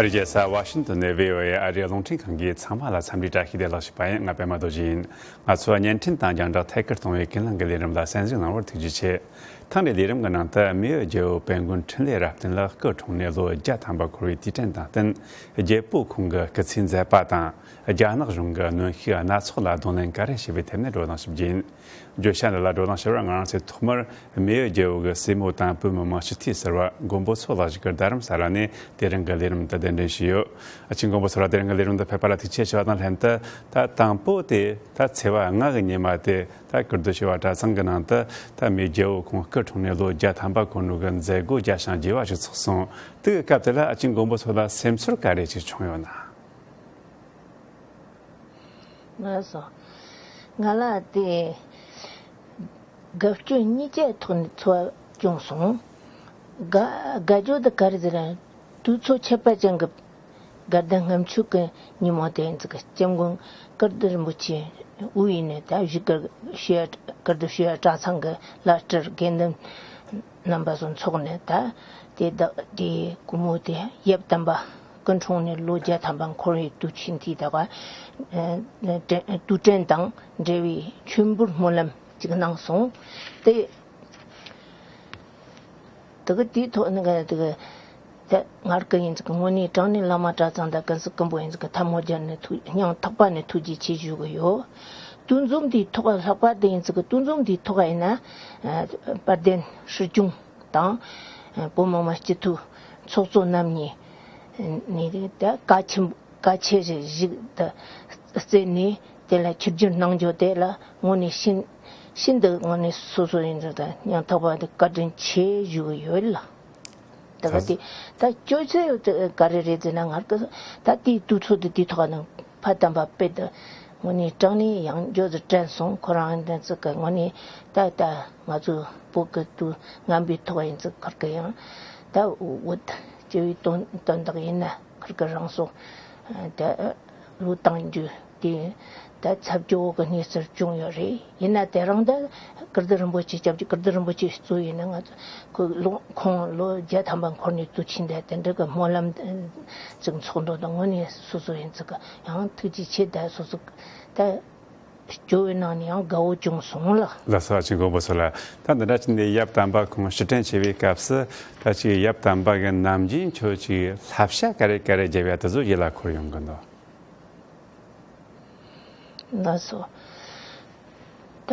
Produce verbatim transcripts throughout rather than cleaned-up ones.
ཨ་རིའི་རྒྱལ་ས་ཝ་ཤིང་ཏོན་ནས་བྷི་ཨོ་ཨེ་ཨ་རིའི་རླུང་འཕྲིན་ཁང་གིས་ཚང་མ་ལ་འཚམས་འདྲི་བཀྲ་ཤིས་བདེ་ལེགས་ཞུས་པ་ཡིན། ང་པད་མ་རྡོ་རྗེ་ཡིན། ང་ཚོ་བརྙན་འཕྲིན་དང་རྒྱང་བསྒྲགས་ཐད་ཀར་གཏོང་བའི་ཀུན་གླེང་གི་ལས་རིམ་ལ་གསན་གཟིགས་གནང་བར་ཐུགས་རྗེ་ཆེ། ཐེངས་འདིའི་ལས་རིམ་གྱི་ནང་དུ་མེས་ཡོད་རྒྱལ་པོ་དཔལ་མགོན་འཕྲིན་ལས་རབ་བརྟན་ལགས་སྐུ་འཁྲུངས་ནས་ལོ་བརྒྱ་ཐམ་པ་འཁོར་བའི་དུས་དྲན་དང་བསྟུན། རྒྱལ་པོ་ཁོང་གི་སྐུ་ཚེའི་མཛད་པ་དང་རྒྱ་ནག་གཞུང་གི་གནོན་ཤུགས་སྣ་ཚོགས་ལ་གདོང་ལེན་ག་རེ་བྱས་པའི་ཐད་ནས་བགྲོ་གླེང་ཞུ་རྒྱུ་ཡིན། བརྗོད་བྱ་འདི་ལ་བགྲོ་གླེང་ཞུ་བར་ང་རང་ཚོས་ཐོག་མར་མེས་ཡོད་རྒྱལ་པོ་གི་སྲས་མོ་དང་བོད་མི་མང་སྤྱི་འཐུས་ཟུར་པ་མགོན་པོ་མཚོ་ལགས་ཀྱི་རྡ་རམ་ས་ལ་ནས་དེ་རིང་གི་ལས་རིམ་དུ་གདན་འདྲེན་ཞུས་ཡོད། ཨ་ཅེ་མགོན་པོ་མཚོ་ལགས། དེ་རིང་གི་ལས་རིམ་དུ་ཕེབས་པ་ལ་ཐུགས་རྗེ་ཆེ་ཞུ་བ་དང་ལྷན་དུ། ད་དང་པོ་དེ་ད་ཚེས་པ་ལྔ་གི་ཉི་མ་དེ་ད་ཀིརྟི་བྱེས་པ་གྲྭ་ཚང་གི་ནང་དུ་ད་མེས་རྒྱལ་པོ་ཁོང་སྐུ་འཁྲུངས་ནས་ལོ་བརྒྱ་ཐམ་པ་འཁོར་འགྲོ་གི་མཛད་སྒོ་རྒྱས་ཤིང་རྒྱས་པ་ཞིག་ཚོགས་སོང་། དེ་གི་སྐབས་དེ་ལ་ཨ་ཅེ་མགོན་པོ་མཚོ་ལ་སེམས་ཚོར་ག་རེ་ཅིག་བྱུང་ཡོད་ན། ལགས་སོ། ང་ལ་དེ་དགའ་སྐྱོ་གཉིས་ཀའི་ཐོག་ནས་ཚོར་བ་བྱུང་སོང་། དགའ་དགའ་སྐྱོ་དེ་ག་རེ་ཟེར་ན། དུས་ཚོད་ཁྱད་པར་ཅན་གྱི་དགའ་ལྡན་ལྔ་མཆོད་ཀྱི་ཉིན་མོ་དེ་ཡིན་ཙང་། སྐྱབས་མགོན་ཀིརྟི་རིན་པོ་ཆེ་དབུས་ཡིན་ནས་ད་བཞུགས་སྒར་ཞུ་ཡ་ཀིརྟི་ཞུ་ཡ་གྲྭ་ཚང་གི་བླ་སྤྲུལ་དགེ་འདུན་རྣམ་པ་ཚོ་འཚོགས་ནས། ད་དེ་དག་དེ་སྐུ་ངོ་དེ་ཡབ་དམ་པ་སྐུ་འཁྲུངས་ནས་ལོ་བརྒྱ་ཐམ་པ་འཁོར་བའི་དུས་ཆེན་དེའི་ད་ག་དུས་དྲན་དང་འབྲེལ་བའི་མཆོད་འབུལ་སྨོན་ལམ་ཅིག་གནང་སོང་། དེ་དེ་གི་དེའི་ཐོག་ནས་དེ་གི་ད་ངར་གི་ཡིན་ཙི་གི་དངོས་གནས་དྲང་གནས་བླ་མ་གྲྭ་ཚང་དང་ཀུན་གཟིགས་སྐུ་འབུམ་ཡིན་ཙི་གི་ཐལ་མོ་སྦྱར་ནས་ཐུགས་སྙིང་ཐག་པ་ནས་ཐུགས་རྗེ་ཆེ་ཞུ་གི་ཡོད། དུས་འཛོམས་དེའི་ཐོག་ལྷག་པར་དུ་ཡིན་ཙི་གི་དུས་འཛོམས་དེའི་ཐོག་ཡིན་ན། ཨ་དཔལ་ལྡན་སྲིད་སྐྱོང་དང་། ཨ་བོད་མི་མང་སྤྱི་འཐུས་ཚོགས་གཙོ་རྣམ་གཉིས་ནས་ད་བཀའ་ཆེན་བཀའ་ཆེ་ཞིག་ཞིག་ཏུ་བརྩིས་ནས། དེ་ལ་ཆིབས་བསྒྱུར་གནང་རྒྱུ་དེ་ལ་དངོས་གནས་ཤིན་ཤིན་ཏུ་དངོས་གནས་སོ་སོ་ཡིན་ཙི་ད་སྙིང་ཐག་པ་ནས་བཀའ་དྲིན་ཆེ་ཞུ་གི་ཡོད་ལ། ད་ག་དེ་ད་སྐྱོ་ཚད་ག་རེ་རེད་ཟེར་ན། ངར་གི་ད་དེའི་དུས་ཚོད་དེ་དེའི་ཐོག་ནས་ཕ་དམ་པ་དཔེ་དེ་དངོས་གནས་དྲང་གནས་ཡང་འགྱོ་ཟི་དྲན་སོང་། ཁོ་རང་འདི་ཚོ་གི་དངོས་གནས་ད་ད་ང་ཚོ་བོད་གི་དུས་ངན་པའི་ཐོག་ཡིན་ཙི་ཁར་གི་ཡང་ད་བོད་སྤྱི་པའི་དོན་དོན་དག་ཡིན་ན་ཁར་གི་རང་སྲོག་ད་བློས་བཏང་རྒྱུ་དེ་ད་ཚབས་སྐྱོ་བོ་གི་གནས་ཚུལ་བྱུང་ཡོད་རེད། ཡིན་ན་དེ་རིང་ད་ཀིརྟི་རིན་པོ་ཆེ་སྐྱབས་རྗེ་ཀིརྟི་རིན་པོ་ཆེ་གཙོ་ཡིན་ན་ང་ཚོ་ཁོ་ལོ་ཁོང་ལོ་བརྒྱ་ཐམ་པ་འཁོར་ནས་དུས་ཆེན་དེ་དེ་འདྲ་གི་སྨོན་ལམ་ཅིག་འཚོགས་འདུག་ད་དངོས་གནས་སོ་སོ་ཡིན་ཙི་གི་ཡང་ཐུགས་རྗེ་ཆེ། ད་སོ་སོ་ད་སྐྱོ་བོའི་ནང་ནས་ཡང་དགའ་བོ་བྱུང་སོང་ལ། ལགས་སོ། ཨ་ཅེ་མགོན་པོ་མཚོ་ལགས། ད་འདི་འདྲ་ཅིག་ནས་ཡབ་དམ་པ་ཁོང་ཕྱིར་དྲན་བྱེད་པའི་སྐབས་སུ། ད་ཅིག་ཡབ་དམ་པ་གི་ནམ་རྒྱུན་ཁྱོད་ཅིག་བསླབ་བྱ་ག་རེ་ག་རེ་བརྒྱབ་ཡ་དེ་ཚོ་ཡིད་ལ་འཁོར་ཡོང་གི་འདུག་ལགས་སོ། ད་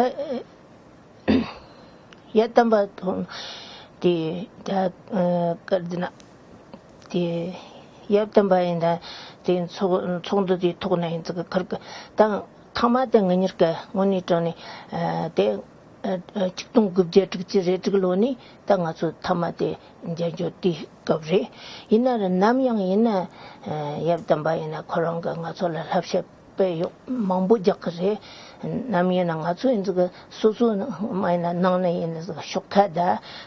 ཡབ་དམ་པ་ཐོང་དེ་ད་ཀར་ཟེར་ན་དེ་ཡབ་དམ་པ་ཡིན་ད་དེ་ཚོགས་ཚོགས་འདུ་དེའི་ཐོག་ན་ཡིན་ཙི་གི་ཁར་གི་ད་ཐ་མ་དེ་ང་གཉིས་ཀ་དངོས་གནས་དྲང་གནས་དེ་ཆིག་སྟོང་དགུ་བརྒྱ་དྲུག་ཅུ་རེ་དྲུག་ལོ་ནས་ད་ང་ཚོ་ཐ་མ་དེ་མཇལ་འཇོག་དེ་སྐབས་རེད། ཡིན་ན་ར་ནམ་ཡང་ཡིན་ན་ཡབ་དམ་པ་ཡིན་ན་ཁོ་རང་གི་ང་ཚོ་ལ་བསླབ་བྱ་དཔེ་ཡོད་མང་པོ་རྒྱག་གི་རེད། ནམ་ཡིན་ན་ང་ཚོ་ཡིན་ཙི་གི་སོ་སོ་མ་ཡིན་ན་ནང་ན་ཡིན་ན་ཟིག་ཤོག་ཁ་ད་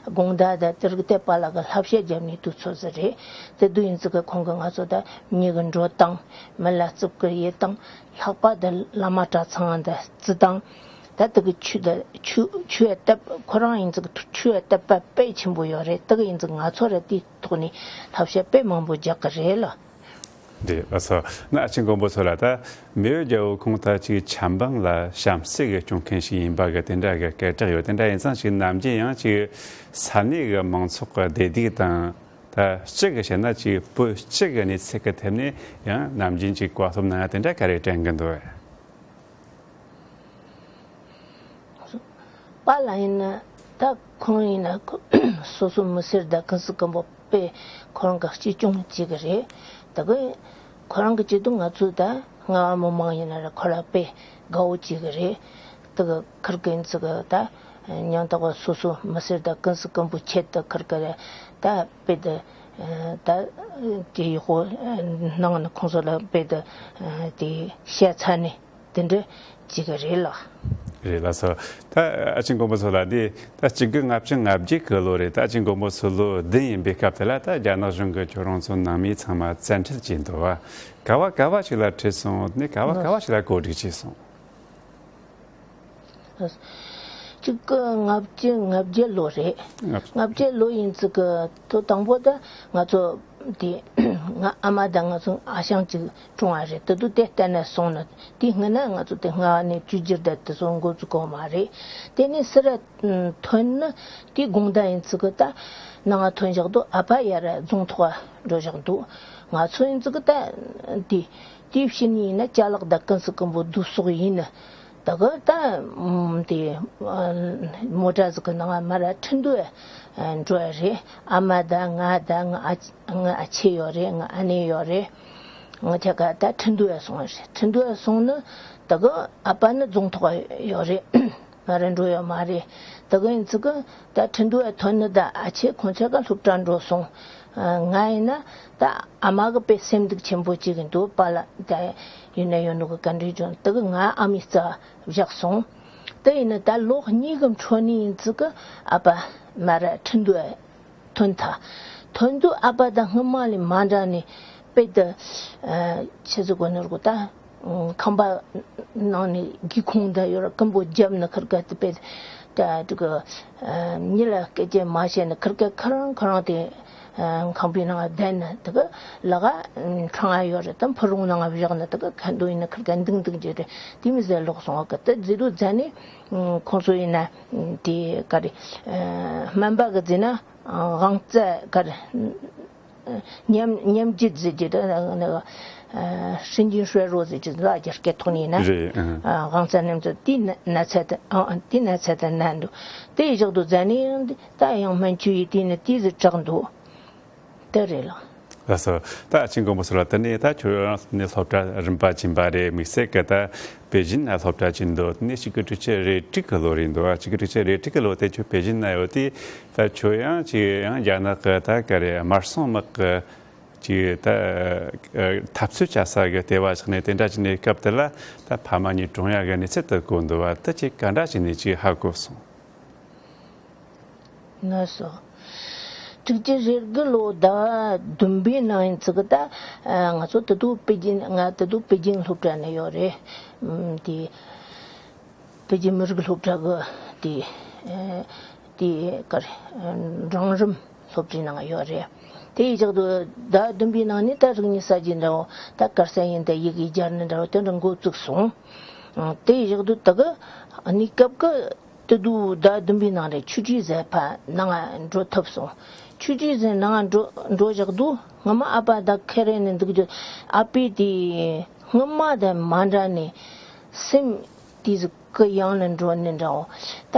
དགོང་དག་ད་དེ་རིགས་དེ་པཱ་ལགས་གི་བསླབ་བྱ་རྒྱབ་ནས་དུས་ཚོད་ཟིག་རེད། དེ་དུས་ཡིན་ཙི་གི་ཁོང་གི་ང་ཚོ་ད་མྱི་གི་འགྲོ་སྟངས། མི་ལ་རྩིབ་ཀི་ཡེ་སྟངས། ལྷག་པར་དུ་བླ་མ་གྲྭ་ཚང་ད་རྩི་སྟངས། ད་དེ་གི་ཆོས་ད་ཆོས་ཆོས་ཡ་དད་ཁོ་རང་ཡིན་ཙི་གི་ཆོས་ཡ་དད་པ་དཔེ་ཆེན་པོ་ཡོད་རེད། དེ་གི་ཡིན་ཙི་ང་ཚོ་ར་དེའི་ཐོག་ནས་བསླབ་བྱ་དཔེ་མང་པོ་རྒྱག་གི་རེད་ལ། རེད། ལགས་སོ། ན་ཨ་ཅེ་མགོན་པོ་མཚོ་ལགས། ད་མེས་པོ་རྒྱལ་པོ་ཁོང་ད་ཅིག་ཆབ་འབངས་ལ་བྱམས་བརྩེ་གི་སྐྱོང་མཁན་ཞིག་ཡིན་པ་གི་དེ་འདྲ་གི་སྐད་གྲགས་ཡོད། དེ་འདྲ་ཡིན་ཙང་ཅིག་ནམ་རྒྱུན་ཡང་ཅིག་ས་གནས་གི་མང་ཚོགས་གི་བདེ་སྡུག་དང་། ད་སྤྱི་གི་བཤད་ན་ཅིག་བོད་སྤྱི་གི་གནས་ཚུལ་གི་ཐད་ནས་ཡང་ནམ་རྒྱུན་ཅིག་བཀའ་སློབ་གནང་ཡ་དེ་འདྲ་ག་རེ་དྲན་གི་འདུག་པ། པཱ་ལགས་ཡིན་ན་ད་ཁོང་ཡིན་ན་ཁོ་སོ་སོ་མི་སེར་དང་ཀུན་གཟིགས་སྐུ་འབུམ་དཔེ་ཁོ་རང་གི་གཅེས་སྐྱོང་བྱེད་གི་རེད། ད་གི་ཁོ་རང་གི་བྱེད་དུས་ང་ཚོ་ད་རྔ་བ་མི་མང་ཡིན་ན་ར་ཁོ་ལ་དཔེ་དགའ་བོ་བྱེད་གི་རེད། ད་གི་ཁིར་གི་ཡིན་ཙི་གི་ད་སྙིང་ཐག་པ་སོ་སོ་མི་སེར་དང་ཀུན་གཟིགས་སྐུ་འབུམ་ཆེད་དུ་ཁིར་གི་རེད། ད་དཔེ་ད་ད་དེ་ཡག་པོ་གནང་ནས་ཁོང་ཚོ་ལ་དཔེ་ད་དེ་བཤད་ཚར་ནས། དེ་འདྲ་ཅིག་རེད་ལགས། རེད། ལགས་སོ། ད་ཨ་ཅེ་མགོན་པོ་མཚོ་ལགས། འདི་ད་གཅིག་དགུ་ལྔ་བཅུ་ང་བརྒྱད་གི་ལོ་རེད། ད་ཨ་ཅེ་མགོན་པོ་མཚོ་ལོ་བདུན་ཡིན་པའི་སྐབས་དེ་ལ་ད་རྒྱ་ནག་གཞུང་གིས་ཁྱོད་རང་ཚོ་ནང་མི་ཚང་མ་བཙན་ཁྲིད་བྱས་འདུག་པ། ག་བ་ག་བ་ཞིག་ལ་ཁྲིད་སོང་། ནས་ག་བ་ག་བ་ཞིག་ལ་བཀོད་སྒྲིག་བྱས་སོང་། གཅིག་དགུ་ལྔ་བཅུ་ང་བརྒྱད་ལོ་རེད། ལྔ་བཅུ། ལྔ་བརྒྱད་ལོ་ཡིན་ཙི་གི་ཐོ་དང་པོ་ད་ང་ཚོ་དེ་ ང་ཨ་མ་དང་ང་ཚོ་ཨ་ཞང་གཅིག་གྲོངས་པ་རེད། དེ་དུས་དེ་གཏན་ནས་སོང་ནས་དེའི་སྔོན་ན་ང་ཚོ་དེ་སྔ་བ་ནས་བཅོས་བསྒྱུར་དང་དེ་ཚོ་འགོ་བཙུགས་གོ་མ་རེད། དེ་ནས་སི་ར་ཐོན་ནས་དེའི་དགོང་དག་ཡིན་ཙི་གི་ད་ནང་ང་ཐོན་བཞག་འདུག་ཨ་ཕ་ཡར་རྫོང་ཐོག་འགྲོ་བཞག་འདུག་ང་ཚོ་ཡིན་ཙི་གི་ད་དེ་དེའི་ཕྱི་ཉིན་ཡིན་ན་ཅ་ལག་དང་ཀུན་སི་ཀུན་པོ་བསྡུ་གསོག་ཡིན་ནས། ད་ག་ད་དེ་མོ་ཊ་ཟིག་གི་ནང་མར་ཁྲིན་ཏུའུ་འགྲོ་ཡ་རེད། ཨ་མ་དང་ང་དང་ང་ཨ་ང་ཨ་ཆེ་ཡོད་རེད། ང་ཨ་ནེ་ཡོད་རེད། ང་ཁྱེད་ཀ་ད་ཁྲིན་ཏུའུ་སོང་བ་རེད། ཁྲིན་ཏུའུ་སོང་ནི་ད་ག་ཨ་ཕ་ནི་རྫོང་ཐོག་ཡོད་རེད། མར་འགྲོ་ཡོད་མ་རེད། ད་ག་ཡིན་ཙི་གི་ད་ཁྲིན་ཏུའུ་ཐོན་ནི་ད་ཨ་ཆེ་ཁོང་ཁྱེད་ཀ་སློབ་གྲྭ་འགྲོ་སོང་། ང་ཡིན་ན་ད་ཨ་མ་གི་དཔེ་སེམས་སྡུག་ཆེན་པོ་ཅིག་གི་འདུག་པཱ་ལགས་ད་ཡིན་ན་ཡོད་ནོ་གི་བཀའ་འདྲི་བྱུང་། ད་གི་ང་ཨ་མའི་རྩ་བཞག་སོང་། དེ་ཡིན་ན་ད་ལོ་གཉིས་གི་འཕྲོ་ནས་ཡིན་ཙི་གི་ཨ་ཕ་མར་ཁྲིན་ཏུའུ་ཐོན་ཐལ། ཐོན་དུས་ཨ་ཕ་ད་སྔོན་མ་ལས་མ་འདྲ་ནས་དཔེ་དེ་ཆི་ཟིག་གོ་ནོར་གོ་ད། ཁང་པ་ནང་ནས་སྒེའུ་ཁུང་འདྲ་ཡོད་ར་ཀུན་པོ་བརྒྱབ་ནས་ཁིར་ཀ་དེ་དཔེ་ད་དེ་གི་མྱི་ལ་སྐད་ཆ་མ་བཤད་ནས་ཁིར་ཀ་ཁ་རང་ཁ་རང་དེ་ཁང་པའི་ནང་བསྡད་ནས་དེ་གི་ལ་ག་ཁྲང་ཡོད་རེད། ད་ཕུ་རུང་ནང་བཞག་ནས་དེ་གི་ཁ་འདོན་ཡིན་ན་ཁིར་ཀ་འདུག་འདུག་བྱས་རེད། དེ་མི་ཟེར་ལོག་སོང་བ་གི་དེ་རྫི་རུ་རྫ་ནས་ཁོང་ཚོ་ཡིན་ན་དེ་ག་རེ་སྨན་པ་གི་རྫི་ན་དབང་རྩ་ག་རེ། ཉམས་ཉམས་རྒྱུད་ཟེར་རྒྱུ་དང་ནི་ཧྲིན་ཅིན་ཧྲོས་རོ་ཟེར་རྒྱུ་ལ་རྒྱ་སྐད་ཐོག་ནས་ཡིན་ན་རེད། ཨང་། དབང་རྩ་ནམ་ཚོད་དེ་ན་ཚད་དེ་ཨང་དེ་ན་ཚད་དེ་ན་འདུག་དེ་བཞག་ཏུ་རྫ་ནས་ད་ཡང་སྨན་བཅོས་ཡིན་དེ་ནི་དེ་ཟིག་དྲག་འདུག་དེ་རེད་ལགས། ལགས་སོ། ད་ཨ་ཆེན་མགོན་པོ་ཟེར་བ་དེ་ནས་ད་ཁྱོད་རང་ནས་སློབ་གྲྭ་རིམ་པ་ཆེན་པ་རེད། དམིགས་བསལ་གི་ད་པེ་ཅིན་ན་སློབ་གྲྭ་ཆེན་འདུག་དེ་ནས་གཅིག་དགུ་དྲུག་ཅུ་རེ་དྲུག་གི་ལོ་རེད་འདུག་ཨ་གཅིག་དགུ་དྲུག་ཅུ་རེ་དྲུག་གི་ལོ་དེ་ཁྱོད་པེ་ཅིན་ན་ཡོད་དུས་ད་ཁྱོད་ཡང་ཅིག་ཡང་རྒྱ་ནག་གི་ད་ག་རེ་དམར་སྲུང་དམག་གི་ཅིག་ད་འཐབ་རྩོད་བྱ་ས་གི་ལྟེ་བ་ཆགས་ནས་དེ་འདྲ་བྱས་ནས་སྐབས་དེ་ལ་ད་ཕ་མ་གཉིས་གྲོངས་ཡ་གི་གནས་ཚུལ་དེ་གོ་འདུག་བ། དེ་ཅིག་ག་འདྲ་བྱས་ནས་ཅིག་ཧ་གོ་སོང་། ལགས་སོ། དྲུག་ཅུ་རེ་དགུ་ལོ་ཟླ་བ་བདུན་པའི་ནང་ཡིན་ཙི་གི་ད་ང་ཚོ་དེ་དུས་པེ་ཅིན་ང་དེ་དུས་པེ་ཅིན་སློབ་གྲྭ་ནས་ཡོད་རེད། དེ་པེ་ཅིན་མི་རིགས་སློབ་གྲྭ་གི་དེ་དེ་གར་འབྲིང་རིམ་སློབ་གྲྭའི་ནང་ཡོད་རེད། དེ་ཡི་ཕྱོགས་དུ་ཟླ་བ་བདུན་པའི་ནང་ནས་ད་རིག་གནས་གསར་བརྗེ་འདྲ་བོ་ད་དཀར་ས་ཡིན་ད་ཡི་གེ་སྦྱར་ནི་འདྲ་བོ་དེ་འདྲ་འགོ་བཙུགས་སོང་། དེ་ཡི་ཕྱོགས་དུ་ད་གི་གནས་སྐབས་གི་དེ་དུས་ཟླ་བདུན་པའི་ནང་རེད། ཆུ་ཁྲིའི་ཟས་ཕ་ནང་ང་འགྲོ་ཐུབ་སོང་། ཆུ་ཁྲིའི་ཟས་ནང་ང་འགྲོ་འགྲོ་བཞག་དུས་སྔ་མ་ཨ་ཕ་ད་ཁེ་རེ་ནས་འདུག་རྒྱུ་ཨ་ཕས་དེ་སྔ་མ་དང་མ་འདྲ་ནས་སེམས་དེ་ཟིག་གི་ཡང་ནས་འགྲོ་ནས་འདྲ་བོ་ད་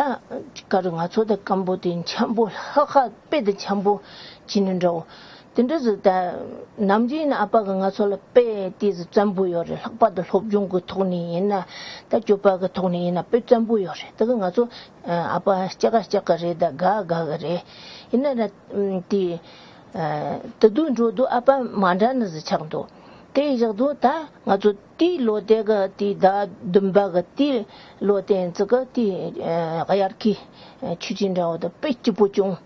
ག་རེ་ང་ཚོ་ད་སྐམ་པོ་དེ་འཆམ་པོ་ལྷག་ཧ་དཔེ་དེ་འཆམ་པོ་བྱས་ནས་འདྲ་བོ། དེ་འདྲ་ཟིག་ད་ནམ་རྒྱུན་ཨ་ཕ་གི་ང་ཚོ་ལ་དཔེ་དེ་ཟིག་བཙན་པོ་ཡོད་རེད། ལྷག་པར་དུ་སློབ་སྦྱོང་གི་ཐོག་ནས་ཡིན་ན་ད་སྤྱོད་པ་གི་ཐོག་ནས་ཡིན་ན་དཔེ་བཙན་པོ་ཡོད་རེད། དེ་གི་ང་ཚོ་ཨ་ཕ་སྐྱག་ག་སྐྱག་གི་རེད་ད་དགའ་དགའ་གི་རེད། ཡིན་ན་ད་དེ་དེ་དུས་འགྲོ་དུས་ཨ་ཕ་མ་འདྲ་ནི་ཟིག་ཆགས་འདུག་དེ་བཞག་དུས་ད་ང་ཚོ་དེའི་ལོ་དེ་གི་དེའི་ཟླ་བདུན་པ་གི་དེའི་ལོ་དེ་ཚོ་གི་དེའི་དབྱར་ཁའི་ཆུ་ཆེན་འདྲ་བོ་དེ་དཔེ་སྐྱིད་པོ་བྱུང་།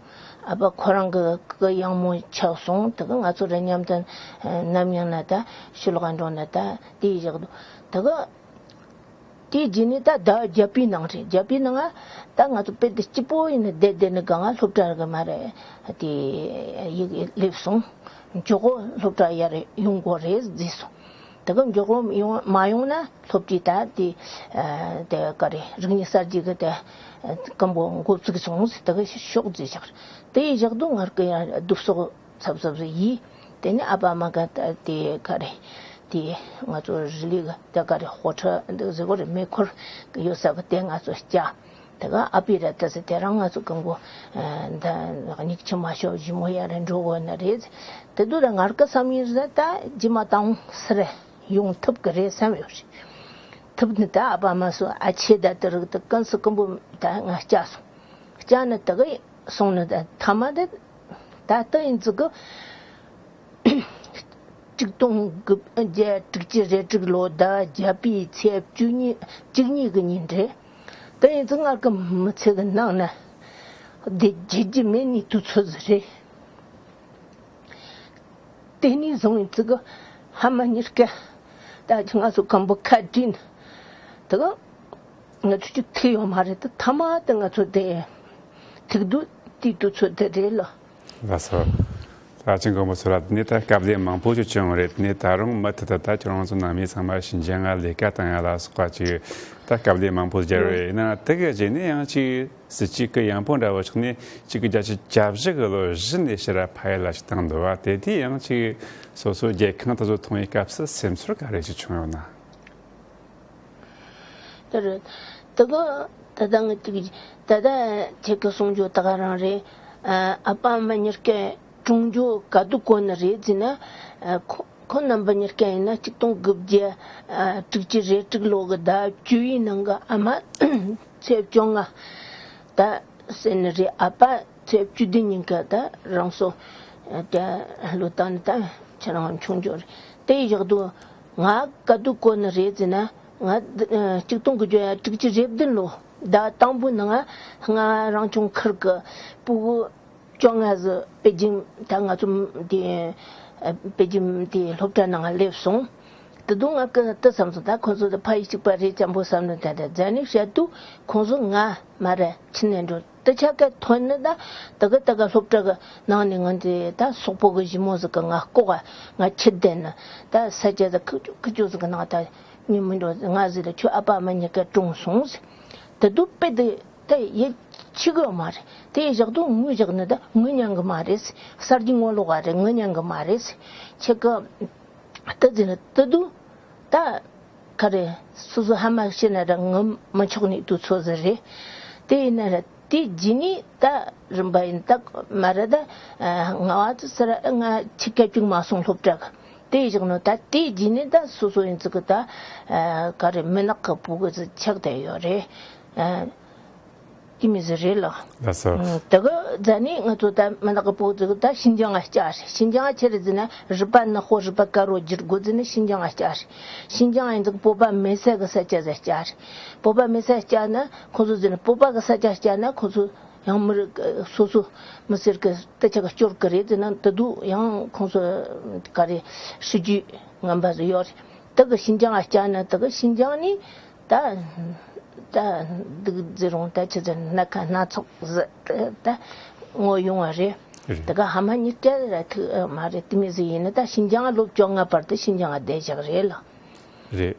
ཨ་ཕ་ཁོ་རང་གི་གི་ཡང་མོ་ཆགས་སོང་། དེ་གི་ང་ཚོ་ར་མཉམ་དུ་ནམ་ཡང་ན་ད་ཕྱི་ལོགས་འགྲོ་ན་ད་དེའི་བཞག་དུས་དེ་གི་དེའི་རྗེས་ནས་ད་ཟླ་བརྒྱད་པའི་ནང་རེད། བརྒྱད་པའི་ནང་ང་ད་ང་ཚོ་དཔེ་དེ་སྐྱིད་པོ་ཡིན་ནི་བསྡད་བསྡད་ནི་གང་ང་སློབ་གྲྭ་གི་མ་རེད་དེ་ཡིག་སླེབས་སོང་། མགྱོགས་པོ་སློབ་གྲྭ་ཡར་ཡོང་དགོས་རེད་ཟེར་སོང་། དེ་གི་མགྱོགས་པོ་ཡོང་མ་ཡོང་ན་སློབ་གྲྭའི་ད་དེ་དེ་ག་རེ་རིག་གནས་གསར་བརྗེ་གི་དེ་སྐམ་པོ་འགོ་བཙུགས་སོང་ཟེར། དེ་གི་ཤོག་ཟེར་བཞག་དེ་ཡི་བཞག་དུས་ང་གི་ཡང་བསྡུ་གསོག་ཚབ་ཚབ་ཟིག་ཡིས། དེ་ནས་ཨ་ཕ་མ་ག་ད་དེ་ག་རེ་དེ་ང་ཚོ་རི་ལི་ག་ད་ག་རེ་ཧོ་ཁྲ་འདི་ཟེར་གོ་རེ་མེ་འཁོར་གི་ཡོད་ས་གི་དེ་ང་ཚོ་བསྐྱལ། དེ་ག་ཨ་ཕས་ར་ད་ཟེར་དེ་རང་ང་ཚོ་གང་གོ་ད་སྙིགས་ཆུ་མ་ཤོར་ཞི་མོ་ཡ་རེ་འགྲོ་དགོས་ན་རེད། དེ་དུས་ད་ང་ར་གི་བསམ་ཡུལ་ཟེར་ད་རྗེས་མ་དང་སི་རེ་ཡོང་ཐུབ་གི་རེད་བསམ་ཡོད་རེད། ཐུབ་ནི་ད་ཨ་ཕ་མ་སོ་ཨ་ཆེ་ད་དེ་རིགས་ད་ཀུན་སི་ཀུན་པོ་ད་ང་བསྐྱལ་སོང་། བསྐྱལ་ནི་དེ་གི་སོང་ནི་ད་ཐ་མ་དེ་ད་ལྟ་ཡིན་ཙི་གི་གཅིག་སྟོང་དགུ་བརྒྱ་དྲུག་ཅུ་རེ་དྲུག་ལོ་ཟླ་བ་བརྒྱད་པའི་ཚེས་བཅུ་གཉིས་བཅུ་གཉིས་གི་ཉིན་རེད། དེ་ཡིན་ཙི་ང་གི་མི་ཚེ་གི་ནང་ན་བདེ་བརྗེད་ཀྱི་མེད་ནི་དུས་ཚོད་ཟིག་རེད། དེ་ནས་བཟུང་ཡིན་ཙི་གི་ཕ་མ་གཉིས་ཀ་ད་ང་ཚོ་གང་པོ་ཁ་བྲིས་ནི་དེ་གི་ང་ཚོ་གཅིག་ཐུག་ཡོད་མ་རེད། ད་ཐ་མ་དེ་ང་ཚོ་དེ་ཐུག་དུས་དེའི་དུས་ཚོད་དེ་རེད་ལ། ལགས་སོ། ད་ཅིག་མགོན་པོ་མཚོ་ལགས། དེ་ནས་ད་དཀའ་ལས་མང་པོ་ཞིག་བྱུང་བ་རེད། དེ་ནས་ད་རུང་མུ་མཐུད་དུ་ད་ཁྱོད་རང་ཚོ་ནང་མི་ཚང་མ་ཤིན་ཅང་ང་ལས་ཀ་བཏང་ཡ་ལ་སོགས་པ་ཅིག་ད་དཀའ་ལས་མང་པོ་སྦྱར་བ་ཡིན་ན། དེ་གི་རྗེས་ནས་ཡང་ཅིག་སྲིད་ཇུས་གི་ཡང་པོ་འདྲ་བོ་ཞིག་ནས་ཅིག་གི་བརྒྱད་ཅུ་གྱ་བཞི་གི་ལོ་གཞི་ནས་ཕྱིར་ཕ་ཡུལ་ལ་ཞིག་བཏང་འདུག་བ། དེ་དུས་ཡང་ཅིག་སོ་སོའི་རྒྱལ་ཁང་དེ་ཚོ་མཐོང་བའི་སྐབས་སུ་སེམས་ཚོར་ག་རེ་ཞིག་བྱུང་ཡོད་ན། དེ་རེད། དེ་ག་ད་ལྟ་ང་ཅིག་ད་ལྟ་ཁྱེད་ཀྱི་གསུང་རྒྱུ་ད་ག་རང་རེད། ཨ་ཨ་ཕ་ཨ་མ་གཉིས་ཀའི་གྲོངས་རྒྱུ་ག་དུས་གོ་ནི་རེད་ཟེར་ན། ཨ་ཁོ་ཁོ་རྣམ་པ་གཉིས་ཀ་ཡིན་ན་ཆིག་སྟོང་དགུ་བརྒྱ་ཨ་དྲུག་ཅུ་རེ་དྲུག་ལོ་གི་ཟླ་བཅུ་པའི་ནང་གི་ཨ་མ་ཚེས་བཅོ་ལྔ་ད་ཟེར་ནི་རེད། ཨ་ཕ་ཚེས་བཅུ་བདུན་ཉིན་ཀ་ད་རང་སྲོག་ཨ་ད་བློས་བཏང་ནི་ད་ཁྱེད་རང་མཆོང་རྒྱུ་རེད། དེ་ཡི་བཞག་དུས་ང་ག་དུས་གོ་ནི་རེད་ཟེར་ན། ང་ཨ་ཆིག་སྟོང་དགུ་བརྒྱ་དྲུག་ཅུ་རེ་བདུན་ལོ་ཟླ་དང་པོའི་ནང་ང་རང་སྐྱོང་ཁུལ་གི་ཕྲུ་གུ་བཅོ་ལྔ་ཟིག་པེ་ཅིང་ད་ང་ཚོ་དེ་ཨ་པེ་ཅིང་དེ་སློབ་གྲྭ་ནང་སླེབས་སོང་། དེ་དུས་ང་གི་དེ་བསམ་སོང་། ད་ཁོང་ཚོ་དེ་ཕ་ཡུལ་གཅིག་པ་རེད་ཅང་པོ་བསམ་ནི། ད་ད་རྫ་ནི་བཤད་དུས་ཁོང་ཚོ་ང་མ་རེད་ཕྱི་ནས་འགྲོ། དེ་ཆ་ག་ཐོན་ནི་ད་དེ་ག་དེ་ག་སློབ་གྲྭ་གི་ནང་ནས་ང་དེ་ད་སོག་པོ་གི་ཞི་མོ་ཟིག་གི་ང་ལྐོག་ག་ང་ཁྱི་བསྡད་ནི། ད་ས་ཆ་ཟིག་ཁུ་ཁུ་ཅོ་ཟིག་གི་ནང་ད་ཉིན་མི་འགྲོ། ང་ཟིག་ལ་ཁྱོད་ཨ་ཕ་ཨ་མ་གཉིས་ཀ་གྲོངས་སོང་ཟེར། དེ་དུས་དཔེ་དེ། དེ་ཡིད་ཆེས་གི་ཡོད་མ་རེད། དེ་ཡི་བཞག་དུས་ངུ་བཞག་ནི་ད་ངུ་མྱང་གི་མ་རེད། གསར་གྱི་ངོ་ལོག་ག་རེད། ངུ་མྱང་གི་མ་རེད། ཁྱེད་ཀྱི་དེ་ཟེར་ནི་དེ་དུས་ད་ག་རེ་སོ་སོ་ཧ་མ་ཤེས་ན་ར་ངུ་མི་ཆོག་ནི་དུས་ཚོད་ཟིག་རེད། དེ་ཡིན་ན་ར་དེ་རྗེས་ནས་ད་རིམ་པ་ཡིན་ད་མ་རེད། ད་ང་བ་ཚོ་ཟེར་ང་ཆི་སྐད་ཅིག་མ་སོང་སློབ་གྲྭ་གི། དེ་ཡི་བཞག་ནི་ད་དེ་རྗེས་ནས་ད་སོ་སོ་ཡིན་ཚུལ་གི་ད་ག་རེ་མི་ནག་གི་ཕྲུ་གུ་ཟིག་ཆགས་བསྡད་ཡོད་རེད། དེ་མི་ཟིག་རེད་ལགས། ལགས་སོ། ཨ་དེ་གི་རྫ་ནས་ང་ཚོ་ད་མི་ནག་གི་ཕྲུ་གུ་ཟིག་ད་ཤིན་ཅང་ང་བསྐྱལ་རེད། ཤིན་ཅང་ང་ཆི་རེད་ཟེར་ན་རུས་པ་ནག་པོ་རུས་པ་དཀར་པོ་བསྒྱུར་དགོས་ཟེར་ནས་ཤིན་ཅང་ང་བསྐྱལ་རེད། ཤིན་ཅང་ཡིན་ཟིག་བོད་པ་མེད་ས་གི་ས་ཆ་ཟིག་བསྐྱལ་རེད། བོད་པ་མེད་ས་བསྐྱལ་ན་ཁོང་ཚོ་ཟེར་ན་བོད་པ་གི་ས་ཆ་བསྐྱལ་ན་ཁོང་ཚོ་ཡང་མི་རིགས་སོ་སོ་མི་སེར་གི་ད་ཆ་གི་སྐྱོར་གི་རེད་ཟེར་ན། དེ་དུས་ཡང་ཁོང་ཚོ་ག་རེ་སྲིད་ཇུས་ངན་པ་ཟིག་ཡོད་རེད། དེ་གི་ཤིན་ཅང་ང་བསྐྱལ་ན་དེ་གི་ཤིན་ཅང་ནས་ད་ད་འདུག་ཟེར་རུང་ད་ཆི་ཟེར་སྣ་ཁ་སྣ་ཚོགས་ཟིག་ད་ངོ་ཡོང་བ་རེད། རེད། དེ་ག་ཧ་མ་གཉིས་ཀ་ར་ཐུག་མ་རེད། དེ་མི་ཟིག་ཡིན་ན་ད་ཤིན་ཅང་ང་ལོ་བཅོ་ལྔ་བར་དུ་ཤིན་ཅང་ང་བསྡད་བཞག་རེད་ལགས། རེད།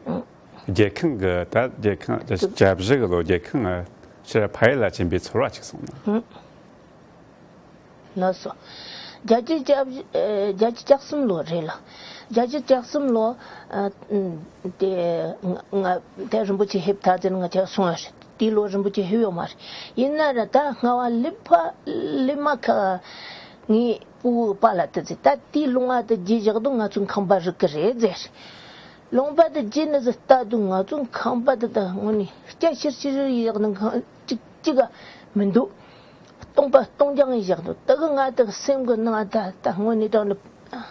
རྒྱལ་ཁང་གི་ད་རྒྱལ་ཁང་བརྒྱད་ཅུ་གྱ་བཞི་གི་ལོ་རྒྱལ་ཁང་ཕྱིར་ཕ་ཡུལ་ལ་ཕྱིན་པའི་ཚོར་བ་ཅིག་གསུངས་ན། ལགས་སོ། བརྒྱད་ཅུ་གྱ་བཞི་ཨ་བརྒྱད་ཅུ་གྱ་གསུམ་ལོ་རེད་ལགས། བརྒྱད་ཅུ་གྱ་གསུམ་ལོ་ཨ་དེ་ང་ང་དེ་རིན་པོ་ཆེ་ཕེབས་ཐག་ཟེར་ང་ཆ་སོང་བ་རེད། དེའི་ལོ་རིན་པོ་ཆེ་ཕེབས་ཡོད་མ་རེད། ཡིན་ན་ར་ད་སྔ་བ་ལི་ཕ་ལི་མ་ཁ་ངའི་ཕྲུ་གུ་པཱ་ལགས་དེ་ཚེ་ད་དེའི་ལུང་བ་དེ་བརྗེས་བཞག་དུས་ང་ཚོའི་ཁང་པ་རིག་གི་རེད་ཟེར། ལུང་པ་དེ་བརྗེས་ནི་ཟིག་ལྟ་དུས་ང་ཚོའི་ཁང་པ་དེ་ད་དངོས་ནས་སྐྱ་ཤིར་ཤིར་ཡག་ནི་ཁང་ཅིག་ཅིག་ག་མི་འདུག་སྟོང་པ་སྟོང་རྐྱང་ཡིན་བཞག་འདུག་དེ་གི་ང་དེ་སེམས་གི་ནང་ད་ད་དངོས་གནས་དྲང་ནི་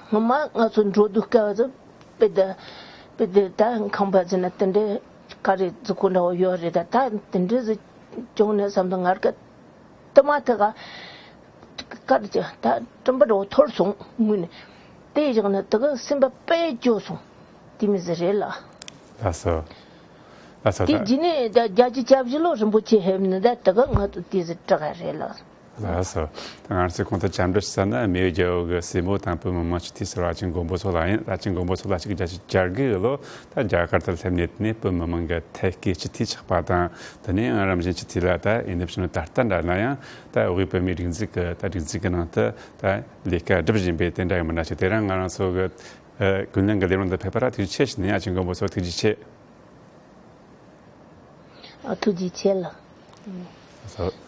སྔོན་མ་ང་ཚོ་འགྲོ་དུས་སྐབས་སུ་དཔེ་དེ་དཔེ་དེ་ད་ཁང་པ་ཟེར་ན་དེ་འདྲའི་ག་རེ་ཟིག་གོ་འདྲ་བོ་ཡོད་རེད། ད་ད་དེ་འདྲའི་ཟིག་བྱུང་ནས་བསམ་དུས་ང་ར་གི་དེ་མ་ཐག་ག་དཀར་གྱི་ད་སྤྲིན་པ་འདྲ་བོ་འཐོར་སོང་དངོས་གནས། དེ་བཞག་ནས་དེ་གི་སེམས་པ་དཔེ་སྐྱོ་སོང་། དེ་མི་ཟིག་རེད་ལགས། ལགས་སོ། ལགས་སོ། དེ་ད་རྗེས་ནས་ད་བརྒྱད་ཅུ་གྱ་བཞི་ལོ་རིན་པོ་ཆེ་ཕེབས་ནི་ད་དེ་གི་ང་ཚོ་དེ་ཟིག་སྐྲག་ག་རེད་ལགས། ལགས་སོ། ད་ང་ཚོས་གོང་དུ་བཅར་འདྲི་ཞུས་ན་མེས་རྒྱལ་བོད་ཀྱི་སྲས་མོ་དང་བོད་མི་མང་སྤྱི་འཐུས་ཟུར་པ་ཨ་ཅེ་མགོན་པོ་མཚོ་ལགས་ཡིན། ཨ་ཅེ་མགོན་པོ་མཚོ་ལགས་གཅིག་བརྒྱད་ཅུ་གྱ་དགུ་གི་ལོ་ད་རྒྱ་གར་དུ་སླེབས་ནས་དེ་ནས་བོད་མི་མང་གི་ཐད་ཀའི་སྤྱི་འཐུས་ཆགས་པ་དང་། དེ་ནས་ཡང་རིམ་བཞིན་སྤྱི་འཐུས་ལ་ད་ཡིན་ནི་བྱུང་ནས་ད་ལྟ་འདྲ་ན་ཡང་ད་བོད་པའི་བུད་མེད་སྒྲིག་འཛུགས་ཀྱི་ད་སྒྲིག་འཛུགས་ཀྱི་ནང་དུ་ད་ལས་ཀ་སྒྲུབ་བཞིན་པའི་དེ་འདྲ་ཡང་མི་འདྲ་ཞིག་དེ་རིང་ང་རང་ཚོ་གི་ཨ་ཀུན་གླེང་གི་ལས་རིམ་དུ་ཕེབས་པ་ལ་ཐུགས་རྗེ་ཆེ་ཞུ་ནས། ཨ་ཅེ་མགོན་པོ་མཚོ་ཐུགས་རྗེ་ཆེ། ཨ་ཐུགས་རྗེ་ཆེ་ལགས།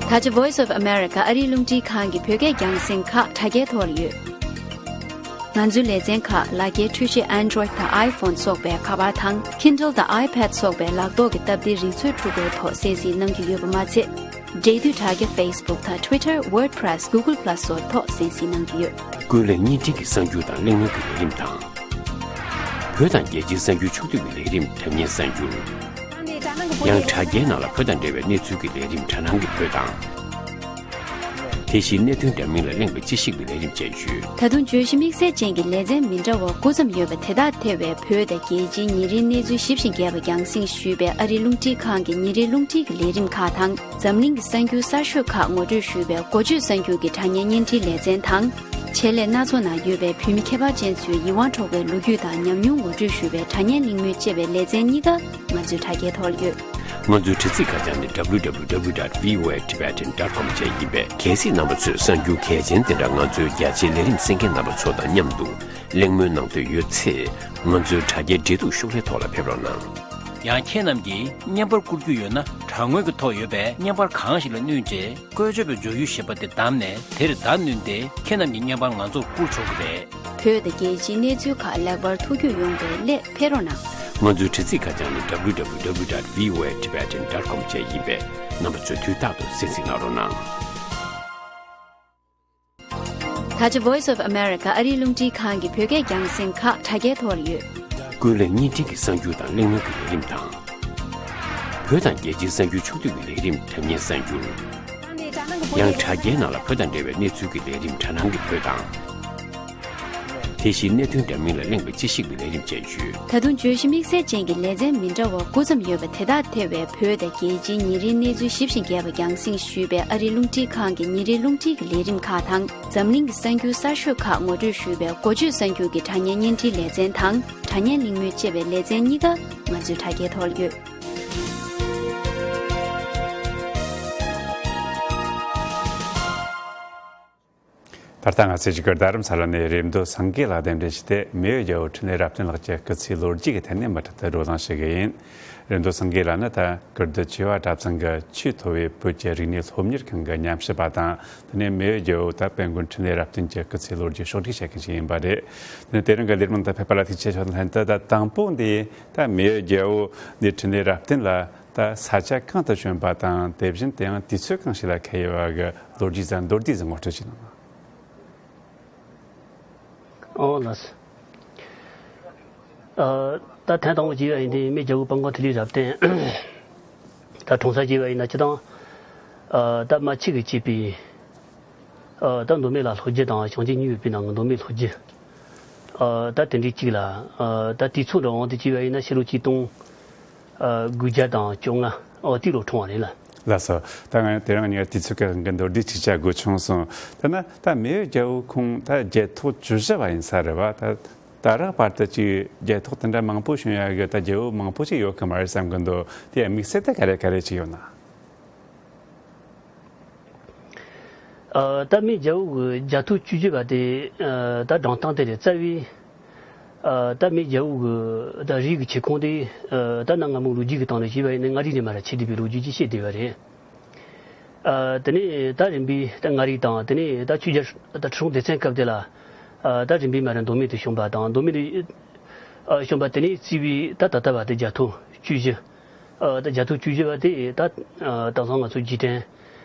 ད་ཆ་Voice of America ཨ་རིའི་རླུང་འཕྲིན་ཁང་གི་བོད་སྐད་རྒྱང་སྲིང་ཁག་དྲ་རྒྱའི་ཐོག་ལ་ཡོད། ང་ཚོའི་ལེ་ཚན་ཁག་ལག་འཁྱེར་འཕྲུལ་ཆས་Android དང་iPhone སོགས་པའི་ཁ་པར་དང་Kindle དང་iPad སོགས་པའི་ལག་ཐོག་གི་སྟབས་བདེའི་རིག་མཛོད་འཕྲུལ་འཁོར་ཐོག་གསན་གཟིགས་གནང་རྒྱུ་ཡོད་པ་མ་ཚད། འབྲེལ་མཐུད་དྲ་རྒྱ་Facebook དང་Twitter, WordPress, Google Plus སོགས་ཐོག་གསན་གཟིགས་གནང་རྒྱུ་ཡོད། ཀུན་གླེང་བརྙན་འཕྲིན་གྱི་གསར་འགྱུར་དང་གླེང་ནོར་གྱི་ལས་རིམ་དང་། བོད་དང་རྒྱལ་སྤྱིའི་གསར་འགྱུར་ཕྱོགས་བསྡུས་ཀྱི་ལས་རིམ་དྲ་བརྙན་གསར་འགྱུར། ཡང་དྲ་རྒྱའི་ནང་ལ་བོད་དང་འབྲེལ་བའི་གནས་ཚུལ་གྱི་ལས་རིམ་དྲ་སྣང་གི་བོད་དང་། དེ་བཞིན་གནད་དོན་འདྲ་མིན་ལ་གླེང་བའི་དཔྱད་ཞིབ་ཀྱི་ལས་རིམ་བཅས་ཡོད། ད་དུང་བརྗོད་གཞི་དམིགས་བསལ་ཅན་གྱི་ལེ་ཚན་མི་འདྲ་བ་དགུ་ཙམ་ཡོད་པ་དེ་དག་ཐེ་བའི་བོད་དང་རྒྱལ་སྤྱིའི་ཉིན་རེའི་གནས་ཚུལ་ཞིབ་ཅིང་རྒྱས་པ་རྒྱང་སྲིང་ཞུས་པའི་ཨ་རིའི་རླུང་འཕྲིན་ཁང་གི་ཉིན་རེའི་རླུང་འཕྲིན་གྱི་ལས་རིམ་ཁག་དང་། འཛམ་གླིང་གི་གསར་འགྱུར་གསར་ཤོས་ཁག་ངོ་སྤྲོད་ཞུས་པའི་འགོ་བརྗོད་གསར་འགྱུར་གྱི་དྲ་བརྙན་བརྙན་འཕྲིན་ལེ་ཚན་དང་། ཆེད་ལས་སྣ་ཚོགས་ནང་ཡོད་པའི་བོད་མི་ཁྱད་པར་ཅན་ཚོའི་ཡིད་དབང་འཕྲོག་པའི་ལོ་རྒྱུས་དང་ཉམས་མྱོང་ངོ་སྤྲོད་ཞུས་པའི་དྲ་བརྙན་གླེང་མོལ་ཅེས་པའི་ལེ་ཚན་གཉིས་ཀ་ང་ཚོའི་དྲ་རྒྱའི་ཐོག་ལ་ཡོད། ང་ཚོའི་དྲ་ཚིགས་ཁ་བྱང་ནི་W W W dot V O A Tibetan dot com བཅས་ཡིན་པས། གལ་སྲིད་རྣམ་པ་ཚོས་གསར་འགྱུར་གལ་ཆེན་དེ་འདྲ་ང་ཚོའི་རྒྱ་ཆེའི་ལས་རིམ་གསན་མཁན་རྣམ་པ་ཚོ་དང་མཉམ་དུ་གླེང་མོལ་གནང་འདོད་ཡོད་ཚེ། ང་ཚོའི་དྲ་རྒྱའི་འབྲེལ་གཏུག་ཤོག་ལྷེ་ཐོག་ལ་ཕེབས་རོགས་གནང་། ཡང་ཁྱེད་རྣམས་ཀྱིས་བརྙན་པར་བསྐུར་རྒྱུ་ཡོད་ན། དྲ་ངོས་ཀྱི་ཐོག་ཡོད་པའི་བརྙན་པར་གང་ཞིག་ལ་བསྣུན་རྗེས། བཀོལ་སྤྱོད་པའི་བྱ་ཡུལ་ཞེས་པ་དེ་བདམས་ནས། དེར་བརྡ་བསྣུན་ཏེ། ཁྱེད་རྣམས་ཀྱི་བརྙན་པར་ང་ཚོར་བསྐུར་ཆོག་གི་རེད། བོད་དང་རྒྱལ་སྤྱིའི་གནས་ཚུལ་ཁག་ལེགས་པར་ཐུགས་རྒྱུས་ཡོང་བའི་སླད་ཕེབས་རོགས་གནང་། ང་ཚོའི་དྲ་ཚིགས་ཁ་བྱང་ནི་W W W dot V O A Tibetan dot com བཅས་ཡིན་པས། རྣམ་པ་ཚོས་དུས་རྟག་ཏུ་གསན་གཟིགས་གནང་རོགས་གནང་། ད་ཆ་Voice of America ཨ་རིའི་རླུང་འཕྲིན་ཁང་གི་བོད་སྐད་རྒྱང་སྲིང་ཁག་དྲ་རྒྱའི་ཐོག་ལ་ཡོད། ཀུན་གླེང་བརྙན་འཕྲིན་གྱི་གསར་འགྱུར་དང་གླེང་མོལ་གྱི་ལས་རིམ་དང་། བོད་དང་རྒྱལ་སྤྱིའི་གསར་འགྱུར་ཕྱོགས་བསྡུས་ཀྱི་ལས་རིམ་དྲ་བརྙན་གསར་འགྱུར། ཡང་དྲ་རྒྱའི་ནང་ལ་བོད་དང་འབྲེལ་བའི་གནས་ཚུལ་གྱི་ལས་རིམ་དྲ་སྣང་གི་བོད་དང་། དེ་བཞིན་གནད་དོན་འདྲ་མིན་ལ་གླེང་བའི་དཔྱད་ཞིབ་ཀྱི་ལས་རིམ་བཅས་ཡོད། ད་དུང་བརྗོད་གཞི་དམིགས་བསལ་ཅན་གྱི་ལེ་ཚན་མི་འདྲ་བ་དགུ་ཙམ་ཡོད་པ་དེ་དག་ཐེ་བའི་བོད་དང་རྒྱལ་སྤྱིའི་ཉིན་རེའི་གནས་ཚུལ་ཞིབ་ཅིང་རྒྱས་པ་རྒྱང་སྲིང་ཞུས་པའི་ཨ་རིའི་རླུང་འཕྲིན་ཁང་གི་ཉིན་རེའི་རླུང་འཕྲིན་གྱི་ལས་རིམ་ཁག་དང་། འཛམ་གླིང་གི་གསར་འགྱུར་གསར་ཤོས་ཁག་ངོ་སྤྲོད་ཞུས་པའི་འགོ་བརྗོད་གསར་འགྱུར་གྱི་དྲ་བརྙན་བརྙན་འཕྲིན་ལེ་ཚན་དང་། དྲ་བརྙན་གླེང་མོལ་ཅེས་པའི་ལེ་ཚན་གཉིས་ཀ་ང་ཚོའི་དྲ་རྒྱའི་ཐོག་ལ་ཡོད། ད་ལྟ་ང་ཚོས་བཞུགས་སྒར་རྡ་རམ་ས་ལ་ནས་རེབ་མདོ་སེང་གེ་ལགས་གདན་འདྲེན་བྱས་ཏེ། མེས་པོའི་རྒྱལ་པོ་འཕྲིན་ལས་རབ་བརྟན་ལགས་ཀྱི་སྐུ་ཚེའི་ལོ་རྒྱུས་ཀྱི་ཐད་ནས་མུ་མཐུད་དུ་བགྲོ་གླེང་བྱེད་ཀྱི་ཡིན། རེབ་མདོ་སེང་གེ་ལགས་ནི་ད་ཀིརྟི་བྱེས་པ་གྲྭ་ཚང་གི་ཆེས་མཐོ་བའི་བོད་ཀྱི་རིག་གནས་སློབ་གཉེར་ཁང་གི་ཉམས་ཞིབ་པ་དང་། དེ་ནས་མེས་པོའི་རྒྱལ་པོ་ད་དཔལ་མགོན་འཕྲིན་ལས་རབ་བརྟན་གྱི་སྐུ་ཚེའི་ལོ་རྒྱུས་ཕྱོགས་སྒྲིག་བྱེད་མཁན་ཞིག་ཡིན་པ་རེད། དེ་ནས་དེ་རིང་གི་ལས་རིམ་ནང་དུ་ཕེབས་པ་ལ་ཐུགས་རྗེ་ཆེ་ཞུ། ལྷན་དུ་ད་དང་པོ་འདི་ད་མེས་པོའི་རྒྱལ་པོ་འདི་འཕྲིན་ལས་རབ་བརྟན་ལགས། ད་ས་ཆ་གང་དུ་བྱོན་པ་དང་། དེ་བཞིན་དེ་ཡང་དུས་ཚོད་གང་ཞིག་ལ་འཁེལ་ཡོད་པ་གི་ལོ་རྒྱུས་ཙམ་མདོར་བསྡུས་ཙམ་ངོ་སྤྲོད་ཅིག་གནང་། ཨོ་ལགས། ཨ། ད་ཐེངས་དང་པོ་བྱས་པ་ཡིན་དུས་མེས་རྒྱལ་པོ་དཔལ་མགོན་འཕྲིན་ལས་རབ་བརྟན་ད་གྲོངས་ས་བྱས་པ་ཡིན་ན། སྤྱིར་བཏང་ཨ་ད་རྨ་ཆུ་གིས་གཙོས་པའི་ཨ་ད་མདོ་སྨད་ལ་ལྷོ་རྒྱུད་དང་བྱང་ཆུབ་མྱུར་བའི་བོད་ནང་གི་མདོ་སྨད་ལྷོ་རྒྱུད། ཨ་ད་དེ་འདྲའི་གཅིག་ལ། ཨ་ད་དུས་ཚོད་འདྲ་དབང་དུ་བྱས་པ་ཡིན་ན་ཕྱི་ལོ་ཆིག་སྟོང་ཨ་དགུ་བརྒྱ་དང་བཅོ་ལྔ། ཨོ་དེའི་ལོ་འཁྲུངས་པ་རེད་ལ། ལགས་སོ། ད་ང་དེ་རིང་ངས་དུས་ཚོད་ཀྱི་དབང་གིས་མདོར་བསྡུས་ཅིག་བྱ་དགོས་བྱུང་སོང་། ད་ན་ད་མེས་པོའི་རྒྱལ་པོ་ཁོང་ད་རྒྱལ་ཐོག་བཅུ་བཞི་པ་ཡིན་ས་རེད་བ། ད་ད་རག་བར་དུ་ཅིག་རྒྱལ་ཐོག་དེ་འདྲ་མང་པོ་བྱུང་ཡ་གི་ད་རྒྱལ་པོ་མང་པོ་ཅིག་ཡོད་གི་མ་རེད་བསམ་གི་འདུག། དེ་ཡ་དམིགས་བསལ་ད་ག་རེ་ག་རེ་ཅིག་ཡོད་ན། ཨ་ད་མེས་རྒྱལ་པོ་གི་རྒྱལ་ཐོག་བཅུ་བཞི་པ་དེ་ཨ་ད་སྒྲུང་གཏམ་དེ་རེད། རྩ་བའི་ཨ་ད་མེས་རྒྱལ་པོ་གི་ད་རིགས་ཀྱི་ཁྱབ་ཁོངས་དེ་ཨ་ད་གནའ་སྔ་མོ་ལོ་རྒྱུས་ཀྱི་སྟེང་ནས་བྱས་པ་ཡིན་ན་མངའ་རིས་ནས་མར་ཆགས་བསྡད་པའི་ལོ་རྒྱུས་ཅིག་བཤད་བསྡད་པ་རེད། ཨ་དེ་ནས་ད་རིམ་པས་ད་མངའ་རིས་དང་། དེ་ནས་ད་ཆོས་རྒྱལ་ད་ཁྲི་སྲོང་ལྡེ་བཙན་སྐབས་དེ་ལ་ཨ་ད་རིམ་པས་མར་མདོ་སྨད་དུ་བྱོན་པ་དང་། མདོ་སྨད་དུ་ཨ་བྱོན་པ་དེ་ནས་བརྩིས་པའི་ད་ད་ལྟ་བར་དུ་རྒྱལ་ཐོག་བཅུ་བཞི། ཨ་ད་རྒྱལ་ཐོག་བཅུ་བཞི་པ་དེ་ད་ཨ་དེང་སང་ང་ཚོ་རྗེས་དྲན་